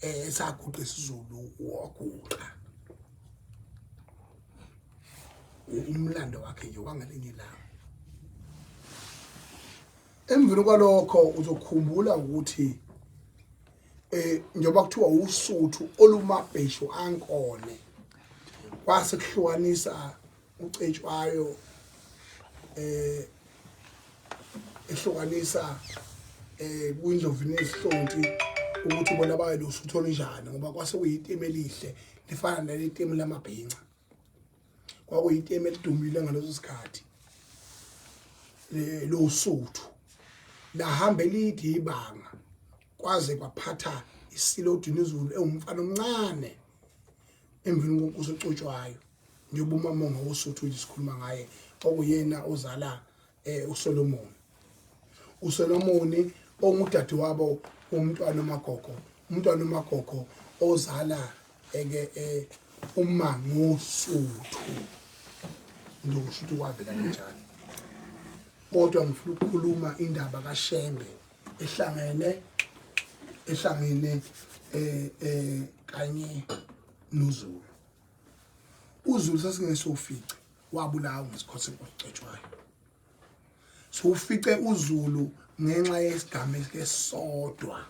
esaguqa isiZulu waguqa umlando wakhe nje wangelinye ilanga. Emveni kwalokho uzokhumbula ukuthi njengoba kuthiwa uSuthu olumabheshu ankone kwase kuhlukanisa uCetshwayo ehlukanisa kwindlovu nezihlonti ukuthi bona baye lo Suthu olunjani ngoba kwase kuyitemu elihle lifana naleli temu lamabhinca. Kwakuyitemu elidumile ngaleso sikhathi lo Suthu lahamba elide ibanga kwaze kwaphatha isilo uDinuzulu ewumfana omncane emveni kwenkosi uCetshwayo njengoba uMamonga woSuthu nje sikhuluma ngaye okuyena ozala uSolomon. uSolomon ongudadewabo umntwana uMagogo, umntwana uMagogo ozala eke uMangosuthu. Ngizokusho ukuthi kwavela kanjani. Kodwa ngifuna ukukhuluma indaba kaShembe ehlangene kanye noZulu. uZulu sasingesofice wabulawa ngesikhathi senkosi uCetshwayo. Sowufice uZulu ngenxa yesigameko esisodwa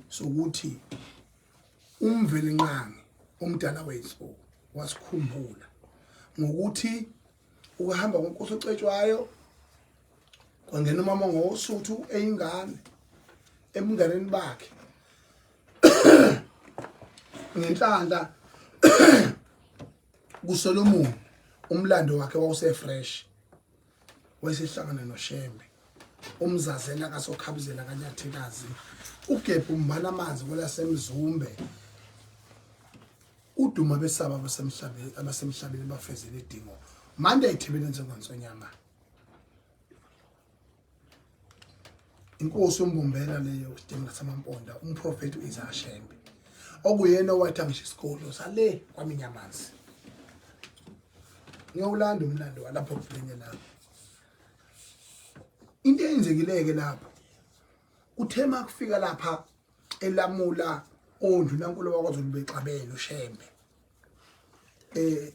sokuthi uMvelinqangi Umdala weyinsuku wasikhumbula ngokuthi ukuhamba kwenkosi ocetshwayo kwangena umama ngosuthu eyingane ebunganeni bakhe ngenhlanhla kuSolomon umlando wakhe wawusefresh wayesehlangana noShembe umzazela kaSokhabuzela kaNyathikazi ugebhu umbana amanzi kwelasemzumbe uduma besaba abasemhlabeni abasemhlabeni bafezele idingo mande ethebeni njengontsonyama inkosi umbumbela leyo sidinga samamponda umprofeti uIsaiah Shembe okuyena owathi angisho isikolo sale kwaminyamanzi ngiyowulanda umlando walapho kuvulenye lapho into eyenzekileke lapho kuthe makufika lapha elamula ondunankulu wakwaZulu bexabene uShembe eh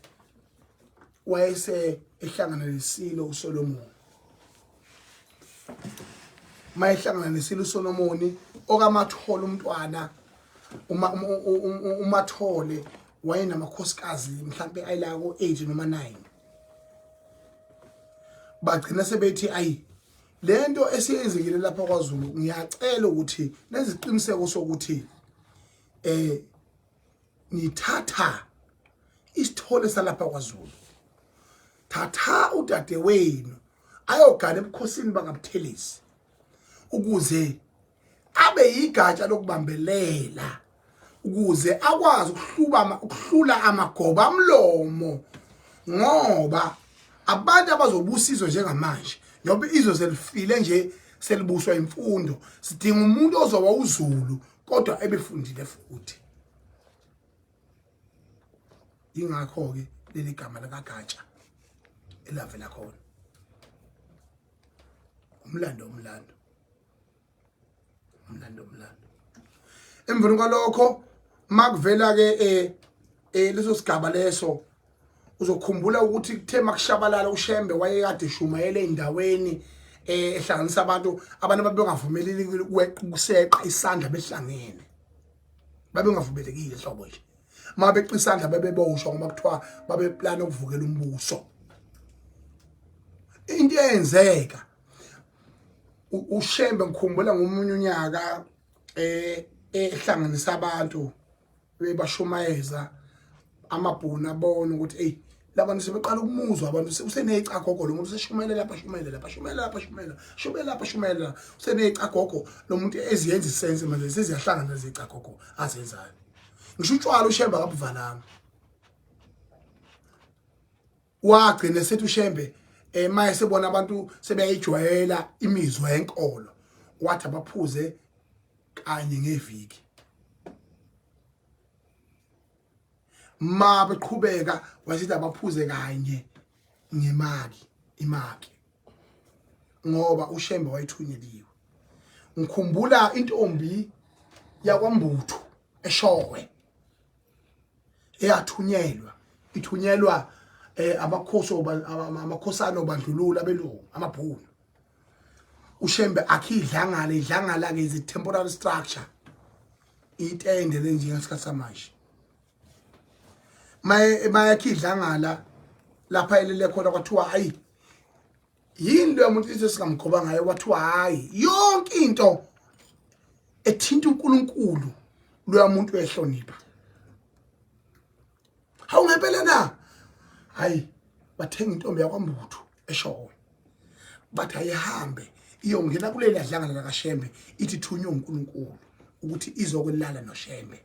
wayese ehlangana nesilo uSolomon mayehlangana nesilo uSolomon okaMathole umntwana uma uMathole wayenamakhosikazi mhlambe ayila ko 8 noma 9 bagcina sebethi ayi lento esiyenzekile lapha kwaZulu ngiyacela ukuthi neziqiniseko sokuthi eh nithatha isithole salapha kwaZulu thatha udadewenu ayogana ebukhosini bakaButhelezi ukuze abe yigatsha lokubambelela ukuze akwazi ukuhluba ukuhlula amagoba amlomo ngoba abantu abazobusa izwe njengamanje njengoba izwe selifile nje selibuswa imfundo sidinga umuntu ozoba uZulu kodwa ebefundile futhi ingakho-ke leli gama likagatsha elavela khona umlando umlando umlando umlando emveni kwalokho makuvela ke eh, eh leso sigaba leso uzokhumbula ukuthi kuthe makushabalala uShembe wayekade eshumayela endaweni eh ehlanganisa abantu abantu ababengavumeleli ukuseqa isandla behlangene babengavumelekile hlobo nje uma beqa isandla bebeboshwa ngoba kuthiwa babeplana ukuvukela umbuso into eyenzeka uShembe ngikhumbula ngomunye unyaka eh ehlanganisa abantu bebashumayeza amabhunu abona ukuthi hey labantu sebeqala ukumuzwa abantu usenecagogo lo muntu useshumayela lapha shumayela lapha shumayela lapha shumayela shumayela lapha shumayela usenecagogo lo muntu eziyenza isense manje seziyahlangana lezicagogo azenzayo ngisho utshwala uShembe akabuvalanga wagcina sethi uShembe eh maye sebona abantu sebeyayijwayela imizwa yenkolo wathi abaphuze kanye ngeviki ma beqhubeka wasithi abaphuze kanye ngemaki imaki ngoba uShembe wayithunyeliwe ngikhumbula intombi yakwaMbuthu eshowe eyathunyelwa ithunyelwa eh amakhosi amakhosana obandlululo abelungu amabhunu uShembe akhidlangala idlangala ke is temporary structure itende lenje ngesikhathi samanje maye mayakhidlangala lapha elele khona kwathiwa hayi yini leyo muntu ithi singamgoba ngayo kwathiwa hayi yonke into ethinta uNkulunkulu loya muntu uyahlonipha hawu ngempela na hayi bathenga intombi yakwambuthu eshowe bathi ayihambe iyongena kuleli adlangana lakaShembe ithi thunywe uNkulunkulu ukuthi izokulala noShembe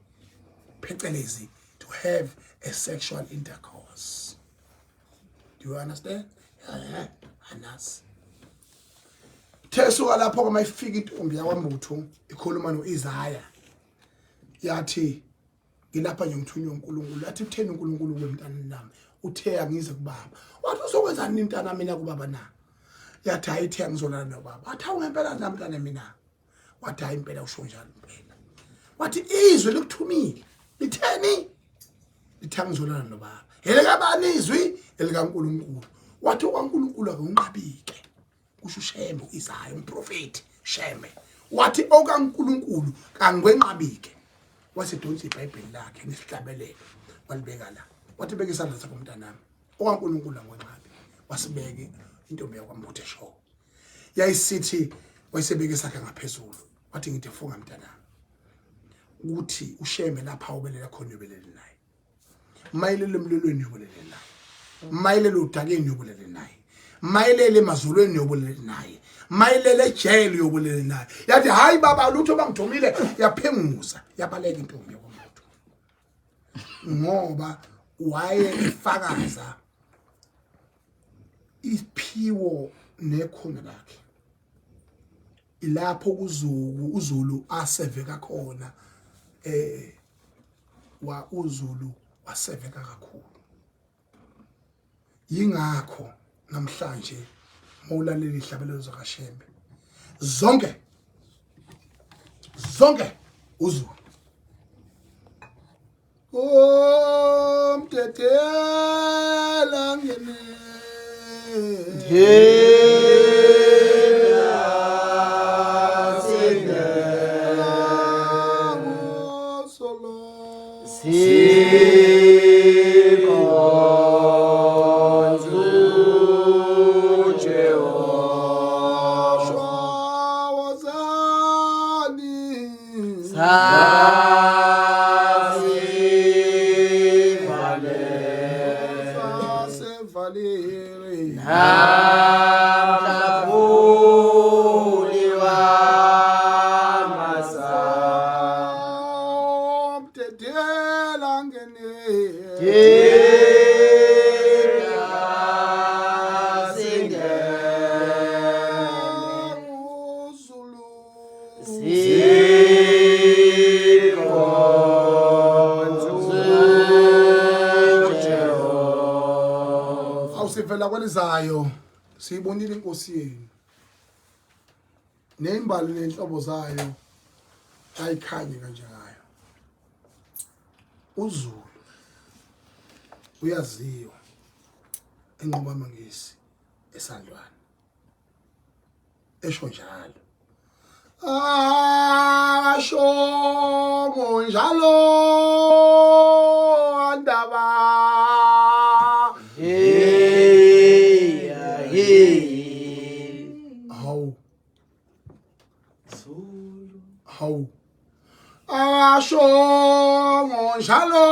phecelezi to have a sexual intercourse do you understand eh anasi Thesuka lapho uma ifika intombi yakwambuthu ikhuluma noIsaya yathi ngilapha nje ngithunywe uNkulunkulu yathi utheni uNkulunkulu kwemntana nami uthe angize kubaba wathi uzokwenzani intana mina kubaba na yathi hayi ithe angizolala nobaba wathi awu ngempela na mntana mina wathi hayi impela usho njalo impela wathi izwe likuthumile litheni lithe angizolala nobaba elikabani izwi elikaNkulunkulu wathi okaNkulunkulu akunqabike kusho uShembe uIsaya umprofeti Shembe wathi okaNkulunkulu kangwenqabike Wasedonsa iBhayibheli lakhe nesihlabelelo walibeka la. Wathi beka isandla sakho mntanami. OkaNkulunkulu angwenqabi. Wasibeke intombi yakwaMbuthe sho. Yayisithi wayesebeka isakhe ngaphezulu. Wathi ngithi funga mntanami. Ukuthi ushembe lapha ubelela khona uyobelele naye. Mayelele emlilweni uyobulele naye. Mayelele udakeni uyobulele naye. Mayelele emazulweni uyobulele naye. Mayelele ejele uyobulele naye. Yathi hayi baba lutho bangithumile yaphenguza yabaleka intombi yomuntu. Ngoba waye efakaza isiphiwo nekhono lakhe. Ilapho kuZulu uZulu aseveka khona eh wa uZulu waseveka kakhulu yingakho namhlanje mawulalela ihlabelelo zakaShembe zonke zonke uZulu Umdedela ngene Awusivela kwelizayo siyibonile inkosi yenu nembali nenhlobo zayo ayikhanye kanjengayo uZulu uyaziwa enqoba amangisi esandlwana esho njalo asho njalo andaba hey hey hawu hawu asho njalo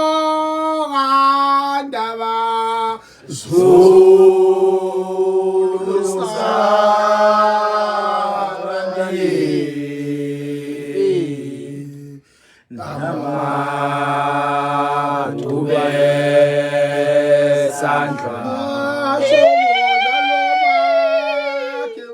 ngandaba Zulu Namadube sandla asho njalo bakhe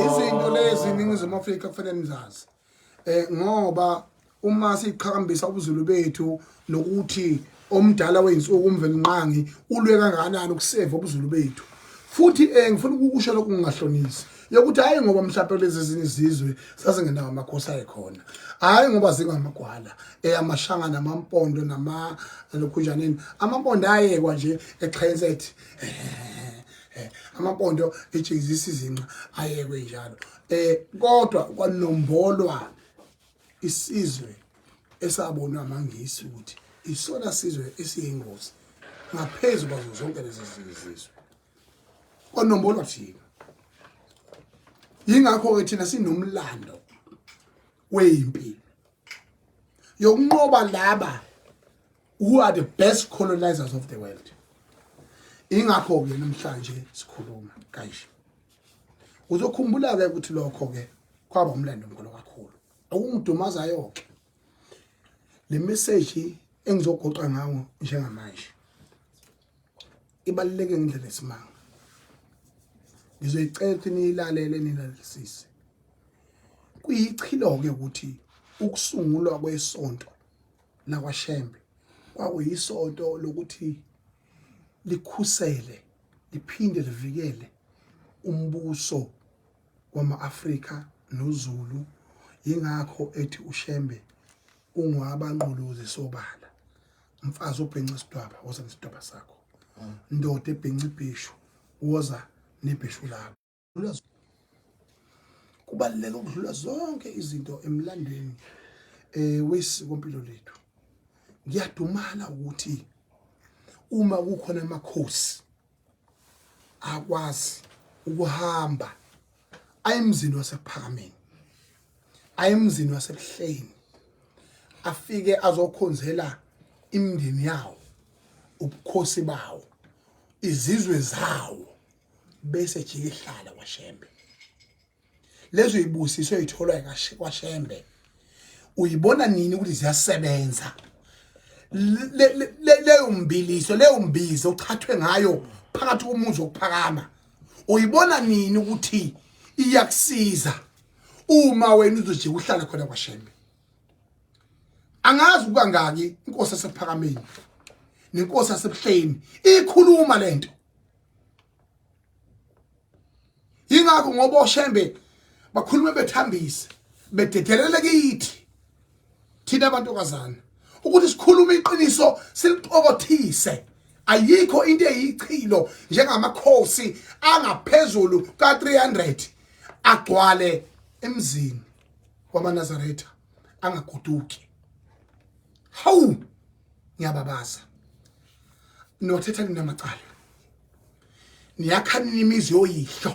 Izinto lezi iNingizimu Afrika kufanele nizazi eh ngoba uma siqhakambisa ubuzulu bethu nokuthi omdala weyinsuku uMvelinqangi ulwe kangakanani ukuseva ubuzulu bethu futhi eh ngifuna ukukusho lokhu ngingahlonisi yokuthi hayi ngoba mhlawumbe lezi ezinye izizwe zazingenawo amakhosi ayekhona hayi ngoba zingamagwala eh amashanga namampondo nama lokhunjaneni amampondo ayekwa nje exhense ethi eh, eh, amampondo ejikizisa izinqa ayekwe njalo eh kodwa kwanombolwa isizwe esabonwa amangisi ukuthi isona sizwe esiyingozi ngaphezu kwazo zonke lezi zizwe kwanombolwa thina yingakho ke thina sinomlando wempi yokunqoba laba who are the best colonizers of the world ingakho ke namhlanje sikhuluma kanje uzokhumbula ke ukuthi lokho ke kwaba umlando omkhulu kakhulu okungidumazayo ke le message engizogoqa ngawo njengamanje ibaluleke ngendlela esimanga ngizoyicela ukuthi niyilalele nilalelisise. Kuyichilo-ke ukuthi ukusungulwa kwesonto lakwaShembe kwakuyisonto lokuthi likhusele liphinde livikele umbuso wama-Afrika noZulu. Yingakho ethi uShembe ungowabanqolozi sobala. Mfazi obhenca isidwaba, woza nesidwaba sakho. Ndoda ebhenca ibheshu, woza nebheshu lakho. Kubaluleke ukudlula zonke izinto emlandweni wesikompilo lethu. Ngiyadumala ukuthi uma kukhona amakhosi akwazi ukuhamba ayemzini wasekuphakameni, ayemzini wasebuhleni, afike azokhonzela imindeni yawo, ubukhosi bawo, izizwe zawo, bese jike ihlala kwaShembe. Lezo ibusiso ezitholwa kwaShembe uyibona nini ukuthi ziyasebenza? Leyo mbiliso, leyo mbizo ochathwe ngayo phakathi komuzi wokuphakama, uyibona nini ukuthi iyakusiza uma wena uzojika uhlale khona kwaShembe? Angazi kukangaki inkosi yasephakameni nenkosi yasebuhleni ikhuluma lento. Yingakho ngoba oShembe bakhuluma bethambise, bededelele kithi thina abantukazana ukuthi sikhulume iqiniso, siliqokothise. Ayikho into eyichilo njengamakhosi angaphezulu ka-300 agcwale emzini wamaNazaretha angagoduki. Hawu, ngiyababaza, nothetha ninamacala, niyakha nini imizi yoyihlo?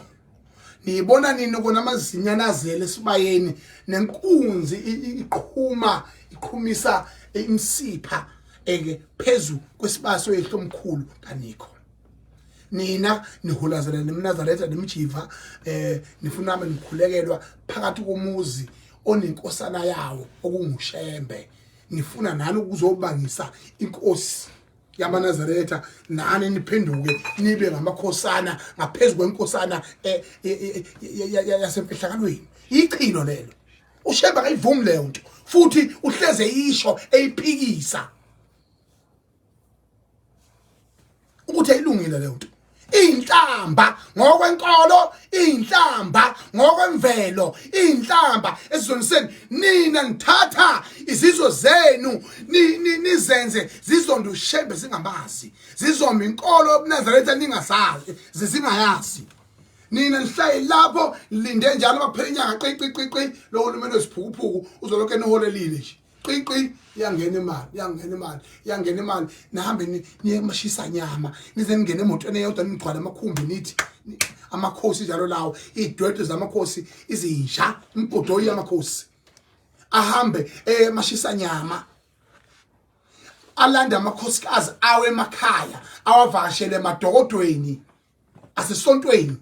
Niyibona nini kona amazinyane azele esibayeni nenkunzi iqhuma iqhumisa imisipha eke phezu kwesibaya soyihlo omkhulu? Kanikho. Nina nihulazela nemNazaretha nemjiva, nifuna nami nikhulekelwa phakathi komuzi onenkosana yawo okunguShembe. Nifuna nani ukuzobangisa inkosi yamaNazaretha, nani niphenduke nibe ngamakhosana ngaphezu kwenkosana yasemfihlakalweni. Ichilo lelo. UShembe akayivumi leyo nto, futhi uhleze isho eyiphikisa ukuthi ayilungile leyo nto. Iyinhlamba ngokwenkolo, iyinhlamba ngokwemvelo, iyinhlamba esizoniseni. Nina nithatha izizwe zenu nizenze zizonde uShembe zingamazi, zizomba inkolo yobuNazaretha ningasazi, zingayazi. Nina nihlale lapho nilinde njalo makuphela inyanga, qi qi qi qi, lo hulumeni wesiphukuphuku uzolokhu eniholelile nje, qi qi, iyangena imali, iyangena imali, iyangena imali. Nihambe niye kumashisa nyama, nize ningene emotweni eyodwa, nigcwale amakhumbi, nithi amakhosi njalo lawo, iy'dwedwe zamakhosi, izinja, imigodoyi yamakhosi, ahambe emashisa nyama, alande amakhosikazi awe emakhaya, awavakashele emadokodweni asesontweni,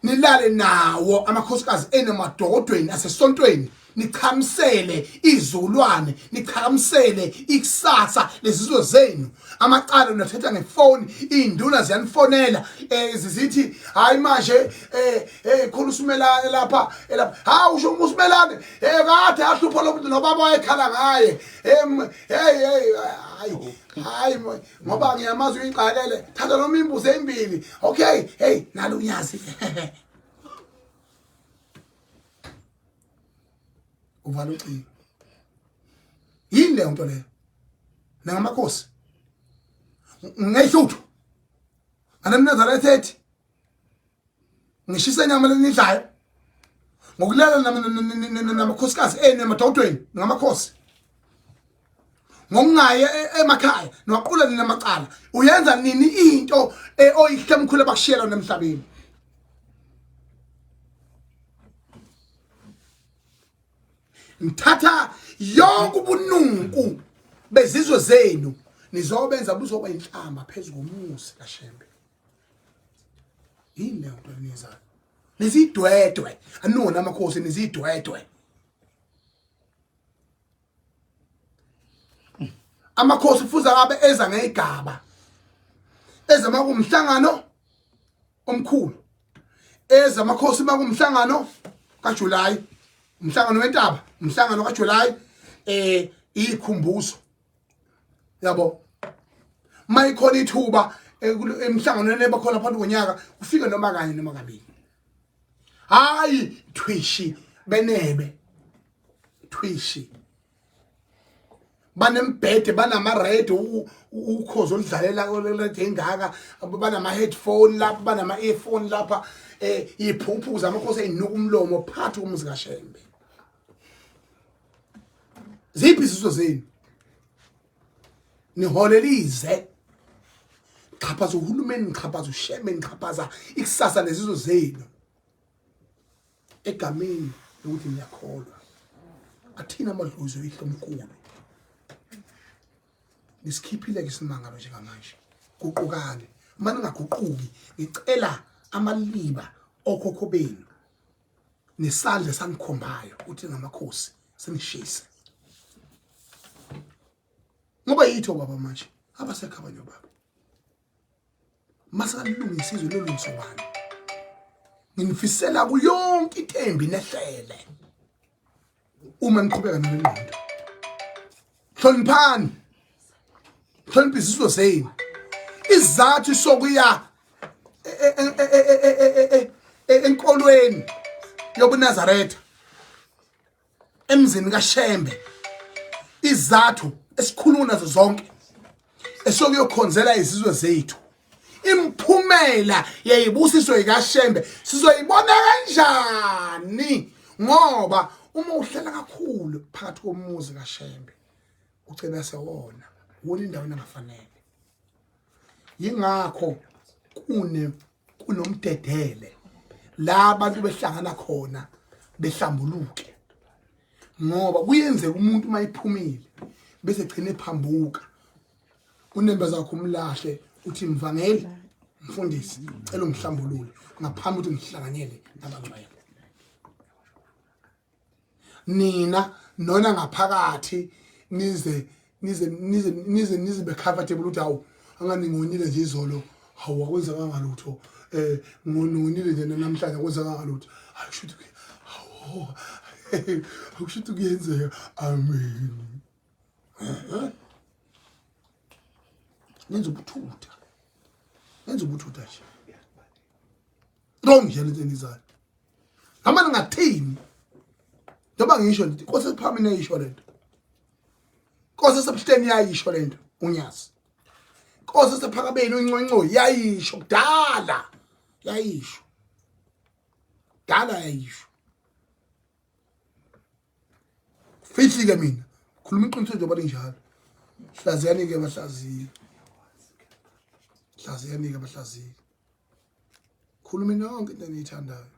nilale nawo amakhosikazi enemadokodweni asesontweni, nichamisele izizukulwane, nichamisele ikusasa lezizwe zenu. Amacala nathetha ngefoni, iy'nduna ziyanifonela, zizithi hayi manje, khona uSimelane lapha lapha. Hawu, usho uSimelane, kade ahlupha lo muntu nobaba wayekhala ngaye. Hey hey, hayi hayi, ngoba ngiyamazi uyixakele, thatha noma imbuzi ezimbili. Okay, hey, nalo unyazi uvala ucingo. Yini leyo nto leyo? Nangamakhosi ngehluthu anemNazaretha ethi ngishisa inyama lenidlayo ngokulala namakhosikazi enu emadodweni, ngamakhosi, ngokungaye emakhaya, niwaqula nini amacala? Uyenza nini into oyihle mkhulu abakushiyela emhlabeni? Ngithatha yonke ubununku bezizwe zenu, nizobenza buzoba inhlamba phezu komuzi kaShembe. Yini leyo nto eniyenzayo? Nizidwedwe, anuwona amakhosi, nizidwedwe. Amakhosi kufuze abe eza ngeyigaba, eza makumhlangano omkhulu, eza amakhosi makumhlangano. kaJuly, umhlangano wentaba, umhlangano kaJuly, ikhumbuzo yabo. Mayikhona ithuba emhlanganweni ebakhona phakathi konyaka, ufike noma kanye noma kabili. Hayi thwishi benebe thwishi, banembhede, banama-radio, ukhozi oludlalela engaka, banama-headphone lapha, banama-earphone lapha, iphuphu zamakhosi eyinuka umlomo phakathi komuzi kaShembe. Ziphi izizo zenu? Niholelize, xhaphaza uhulumeni, nixhaphaza uShembe, nixhaphaza ikusasa lezizwe zenu egameni lokuthi niyakholwa. Athina amadlozi oyihlo omkhulu nisikhiphile ke isimangalo njengamanje. Guqukani. Uma ningaguquki, ngicela amaliba okhokho benu nesandla esanikhombayo ukuthi ngamakhosi senishise, ngoba yitho baba manje abasekho abanye obaba. Masekalilungisa izwe, lolungiswa bani? Nginifisela kuyonke intembi nehlele uma niqhubeka nale ngqondo. Hloniphani, hlonipha izizwe zenu. Isizathu sokuya enkolweni yobuNazaretha emzini kaShembe, izathu esikhuluma nazo zonke esokuyokhonzela izizwe zethu, imphumela yeyibusiso ikaShembe sizoyibona kanjani? Ngoba uma uhlala kakhulu phakathi komuzi kaShembe ugcina sewona wona indawo engafanele. Yingakho kune kunomdedele la abantu behlangana khona behlambuluke, ngoba kuyenzeka umuntu uma ephumile bese gcina ephambuka, unembeza wakho umlahle, uthi mvangeli, mfundisi, cela ungihlambulule ngaphambi ukuthi ngihlanganyele nabangcwele. Nina nona ngaphakathi nize nize nize nize nize be comfortable ukuthi hawu, angani ngonile nje izolo, hawu akwenzekanga lutho, ngonile nje namhlanje akwenzekanga lutho, hayi kusho ukuthi hawu akusho ukuthi kuyenzeka. Amen. Nenza ubuthutha, nenza ubuthutha nje, wrong nje lento enizayo. Noma ningathini, njengoba ngisho nje, inkosi esiphamini yayisho lento, inkosi esebuhleni yayisho lento, uNyazi, inkosi esephakameni uNconco yayisho kudala, yayisho kudala, yayisho. Fihli ke mina khuluma iqiniso njengoba linjalo. Hlaziyani-ke bahlaziyi, hlaziyani-ke bahlaziyi, khuluma yonke into eniyithandayo,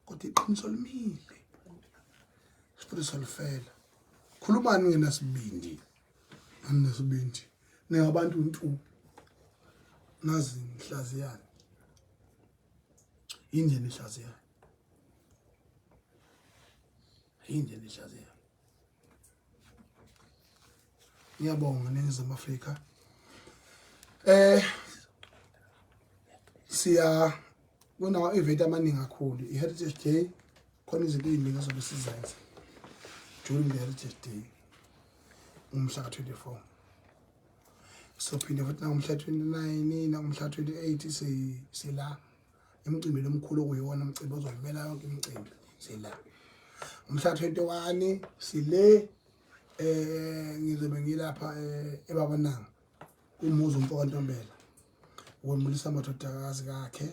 kodwa iqiniso limile futhi solifela. Khulumani ngenasibindi, aninasibindi, ningabantu ntu nazi. Nihlaziyani yini nje? Nihlaziyani yini nje? Nihlaziyani. Ngiyabonga Ningizimu Afrika. Siya kuna event amaningi kakhulu, i-Heritage Day, khona izinto ey'ningi azobe sizenze during the Heritage Day umhla ka-24. Sophinde futhi nangomhla 29 nangomhla 28 sila emcimbini omkhulu okuyiwona umcimbi ozoyimela yonke imicimbi. Sila umhla 21, sile ngizobe ngilapha eBabananga kumuzi umfo kaNtombela wemulisa amadodakazi kakhe.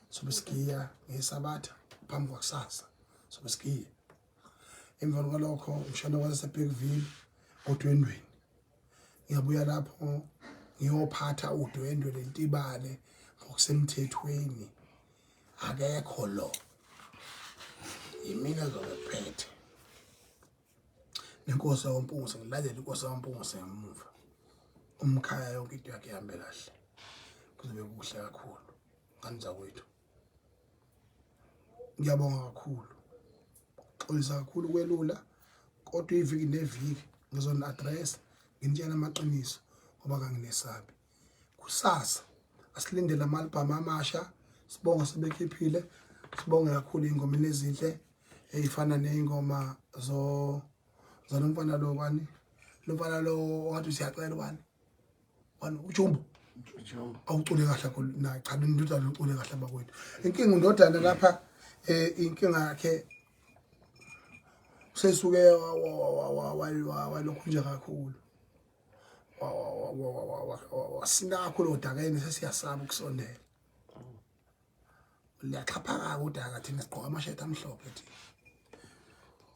Sobe sigiya ngesabatha phambi kwakusasa, sobe sigiya. Emva kwalokho ngishona kwaseBergville odwendweni, ngiyabuya lapho ngiyophatha udwendwe lentibane ngokusemthethweni. Akekho lo, yimina zobe phethe nenkosi yakwampungusa, ngilandele inkosi yakwampungusa ngemuva, umkhaya yonke into yakhe ihambe kahle, kuzobe kuhle kakhulu. Ngane zakwethu, ngiyabonga kakhulu, xolisa kakhulu kwelula, kodwa iviki neviki ngizoni-address, nginitshela amaqiniso ngoba kanginesabi. Kusasa asilindele ama-albhamu amasha, sibonga sebekhiphile. Sibonge kakhulu ingoma ezinhle eyifana nezingoma zo zalomfana lo bani, lo mfana lo wathi siyacela bani bani, uJumbo. Awucule kahle kakhulu na. Cha, indodana ucule kahle bakwethu. Inkinga undodana lapha, inkinga yakhe sesuke walokhu nje kakhulu, wasinda kakhulu odakeni, sesiyasaba ukusondela, liyaxhaphaka udaka. Thina sigqoka amashethi amhlophe thina.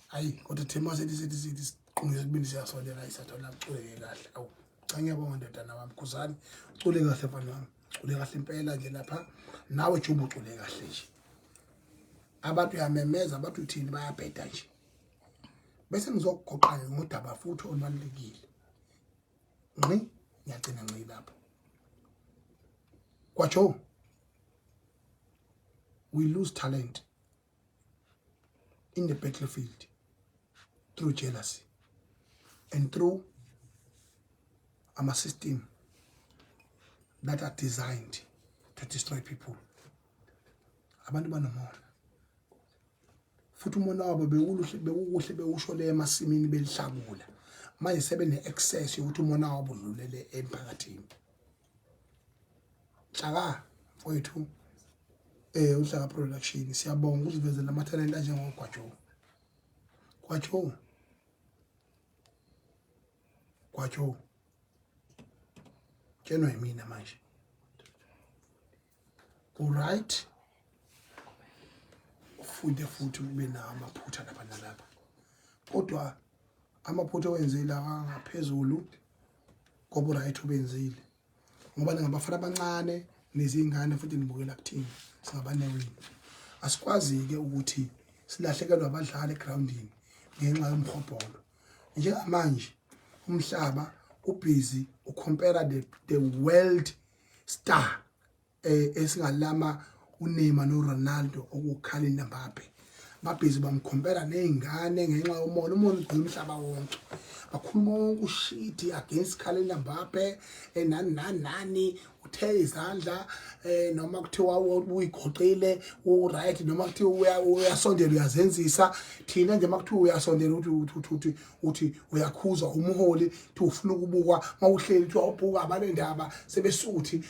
Hayi, kodwa thina masithi sithi siqungise kubili, siyasondela. Hayi, siyathola uculeke kahle. Awu cha, ngiyabonga ndodana wami. Khuzani, ucule kahle mfana wami, ucule kahle impela nje lapha. Nawe Jumbo, ucule kahle nje. Abantu uyamemeza, abantu uthini, bayabheda nje. Bese ngizokugoqa-ke ngodaba futhi olubalulekile. Ngqi, ngiyagcina ngqi lapho. Kwajo, we lose talent in the battlefield through jealousy and through ama-system that are designed to destroy people. Abantu banomona futhi umona wabo bewuluhle, bewukuhle, bewusho le emasimini belihlakula. Manje sebene-access yokuthi umona wabo udlulele emphakathini. Nhlaka mfowethu, uHlaka Production, siyabonga ukusivezela amathalente anjengoGwajo. Gwajo, Gwajo, tshenwa yimina manje, uright, ufunde futhi ube nawo amaphutha lapha nalapha, kodwa amaphutha owenzile angaphezulu ngoba uright ubenzile, ngoba ningabafana abancane nezingane futhi nibukela kuthina singabanewini. Asikwazi-ke ukuthi silahlekelwe abadlali egrawundini ngenxa yomhobholo. Njengamanje umhlaba ubhizi ucompare the world star esingalama uNeymar noRonaldo, okuKylian Mbappe. Babhizi bamkhompera nezingane ngenxa yomona. Umona ugcina umhlaba wonke. Bakhuluma wonke ushit against Kylian Mbappe, nani nani nani, uthe izandla, noma kuthiwa uyigoqile u-right, noma kuthiwa uyasondela uyazenzisa. Thina nje makuthiwa uyasondela, uthi uthi uthi uthi uyakhuza umholi, uthi ufuna ukubukwa. Mawuhleli uthi awubhuka, abanendaba sebesuthi,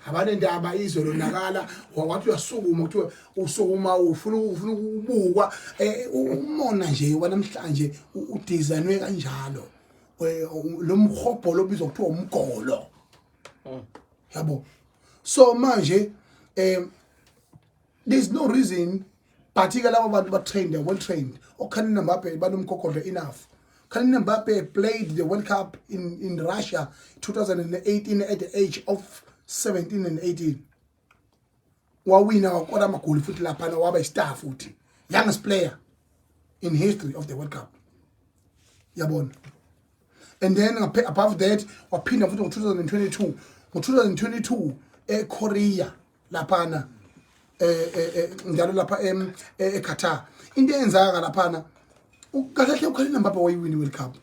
abanendaba, izwe lonakala. Wathi uyasukuma, kuthiwa usukuma ufuna ukubukwa. Umona nje wanamhlanje udesignwe kanjalo, lo mhobholo obizwa kuthiwa umgolo, yabo. So manje there's no reason, but ke laba bantu ba trained, they well trained. OKylian Mbappe banomgogodlo enough. Kylian Mbappe played the World Cup in Russia 2018 at the age of 17 and 18. Wawina, wakora amagoli futhi laphana, waba istar futhi, youngest player in history of the World Cup, yabona. And then above that waphinda futhi ngo-2022, ngo-2022 eKorea laphana, njalo lapha eQatar. Into eyenzaka laphana kahle kahle, uKylian Mbappe wayiwina i-World Cup.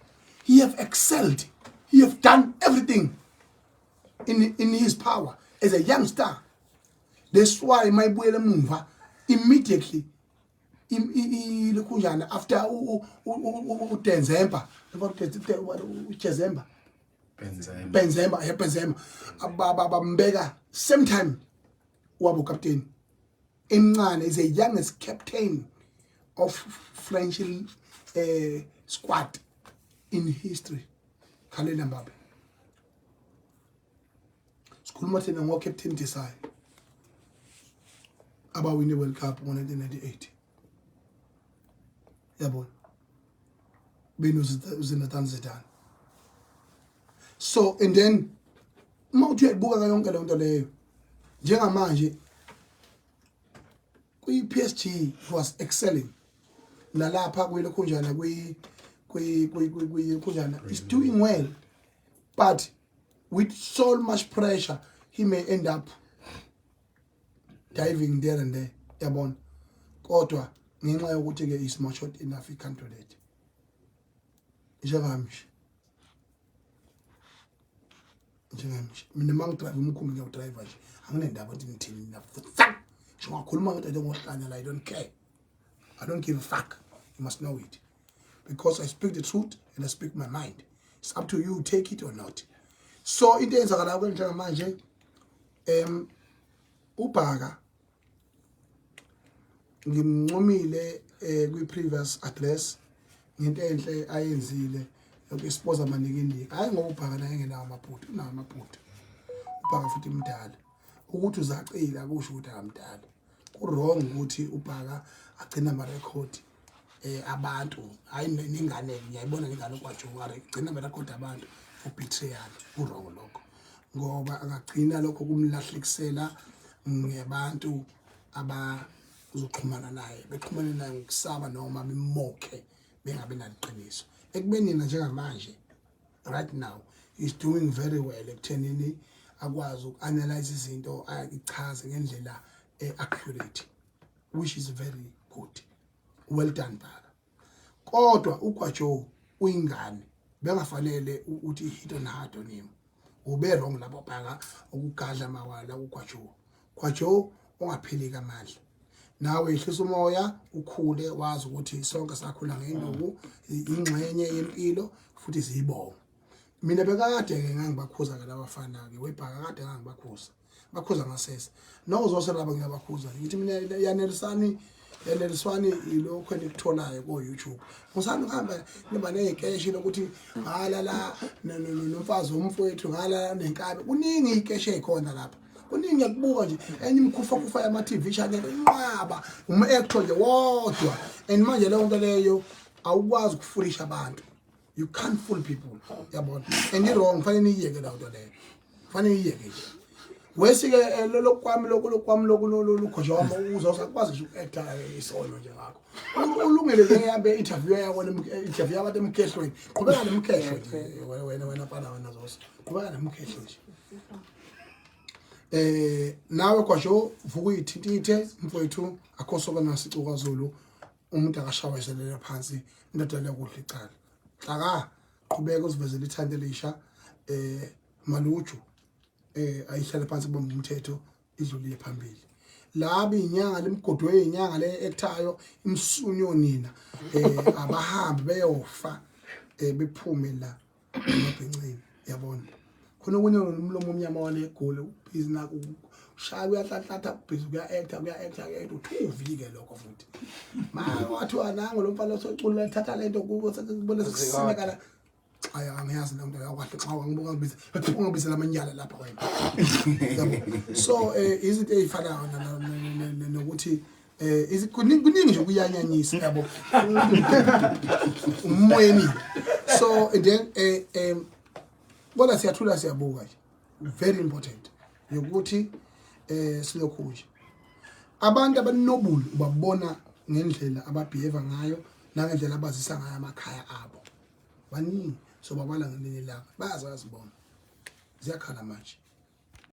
He have excelled, he have done everything in his power as a young star. That's why mayibuyele emuva immediately lokhunjana after uDenzemba, uJezemba, Benzema. Benzema, yeah, Benzema, bambeka same time wabo captain emncane, is a youngest captain of French squad in history, Kylian Mbappe. Sikhuluma thina ngo Captain Desai abawine World Cup ngo-1998, yabona, beno Zinedine Zidane. So and then uma uthi uyayibuka yonke leyo nto leyo, njengamanje kwi-PSG he was excelling, nalapha kwilokhunjana kwi khunjana is doing well, but with so much pressure he may end up diving there and there, yabona. Kodwa ngenxa yokuthi ke is matured enough, he can't do that. Njengami nje mina, uma ngidrive umkhumbi, ngiyawudrive nje, anginendaba ukuthi ngithini mina. Futhi Ngisho ngakhuluma ngento njengohlanya la, I don't care, I don't give a fuck. You must know it, because I speak the truth and I speak my mind. It's up to you, take it or not. So into eyenzakalayo njengamanje, uBhaka ngimncomile kwi-previous address ngento enhle ayenzile yoku-expose amanikiniki. Hayi, ngoba uBhaka naye engenawo amaphutha, unawo amaphutha uBhaka, futhi mdala. Ukuthi uzacile akusho ukuthi akamdala. Ku-wrong ukuthi uBhaka agcine amarekhodi abantu. Hayi, nengane ngiyayibona nengane kwaJuwari gcina amarekhodi abantu for betrayal. Ku-wrong lokho, ngoba angagcina lokho kumlahlekisela ngebantu abazoxhumana naye, bexhumane naye ngokusaba noma bemokhe bengabe naliqiniso. Ekubeni yena njengamanje, right now, is doing very well ekuthenini akwazi uku-analyze izinto, ayichaze ngendlela e-accurate, which is very good. Well done, Bhaka. Kodwa uGwajo uyingane, bengafanele ukuthi hit on hard on him. Ube wrong lapho Bhaka ukugadla mawala uGwajo. Gwajo, ungapheli amandla nawe, yehlisa umoya, ukhule, wazi ukuthi sonke sakhula ngenduku, ingxenye yempilo futhi siyibonga. Mina bekade-ke ngangibakhuza ke labafana-ke webhaka, kade ngangibakhuza, bakhuza ngasese nokuzose laba ngiyabakhuza. Ngithi mina, yanelisani, yaneliswani ilokho enikutholayo ko-YouTube. Musani ukuhamba niba ney'keshi lokuthi ngalala nomfazi womfowethu, ngalala nenkabi. Kuningi iy'keshi ey'khona lapha, kuningi. Ngiyakubuka nje enye imkhufakufa yama-TV channel, inqwaba, um-actor nje wodwa. And manje leyo nto leyo awukwazi ukufulisha abantu, you can't fool people, yabona? And i-wrong, kufanele niyiyeke leyo nto leyo, kufanele niyiyeke nje. Wesike lokwami lokhu, lokwami lokhu, lukhoja wami uzosakwazi nje uku-acta isono nje ngakho. Ulungele nje hambe interview yakho, interview yabantu emkhehlweni. Qhubeka nemkhehlo nje wena, wena mfana, wena Zoso, qhubeka nemkhehlo nje. Nawe Gwasho, vuka uyithintithe mfowethu, akho soka nasicu kwaZulu. Umuntu akashawezelela phansi, indoda lekudla icala. Hlaka, qhubeka uzivezele ithante elisha. Maluju, ayihlale phansi, kubamba umthetho, idlulile phambili. Laba inyanga lemgodo yenyanga le ekthayo imsunyo nina, abahambi beyofa, bephume la emabhenceni, yabona? Khona okunye nomlomo omnyama wale egoli, ubhizi naku ushaya, uyanhlanhlatha, ubhizi kuya-acta, kuya-acta, kuya-acta, uthuvike lokho futhi. Ma wathiwa nango lo mfana osecula, thatha lento kubo, sekubona sekusinekala. Hayi, angiyazi leyo nto kahle. Xa ngibuka ngibiza, ungibizela amanyala lapha wena, yabo? So izinto ey'fanayo nokuthi kuningi nje kuyanyanyisa, yabo, umoyeni. So and then kodwa siyathula, siyabuka nje. Very important yokuthi silokhu nje abantu abanobulu ubabona ngendlela ababehave ngayo nangendlela abazisa ngayo amakhaya abo. Baningi, so babala ngelinye ilanga, bayazazibona, ziyakhala manje.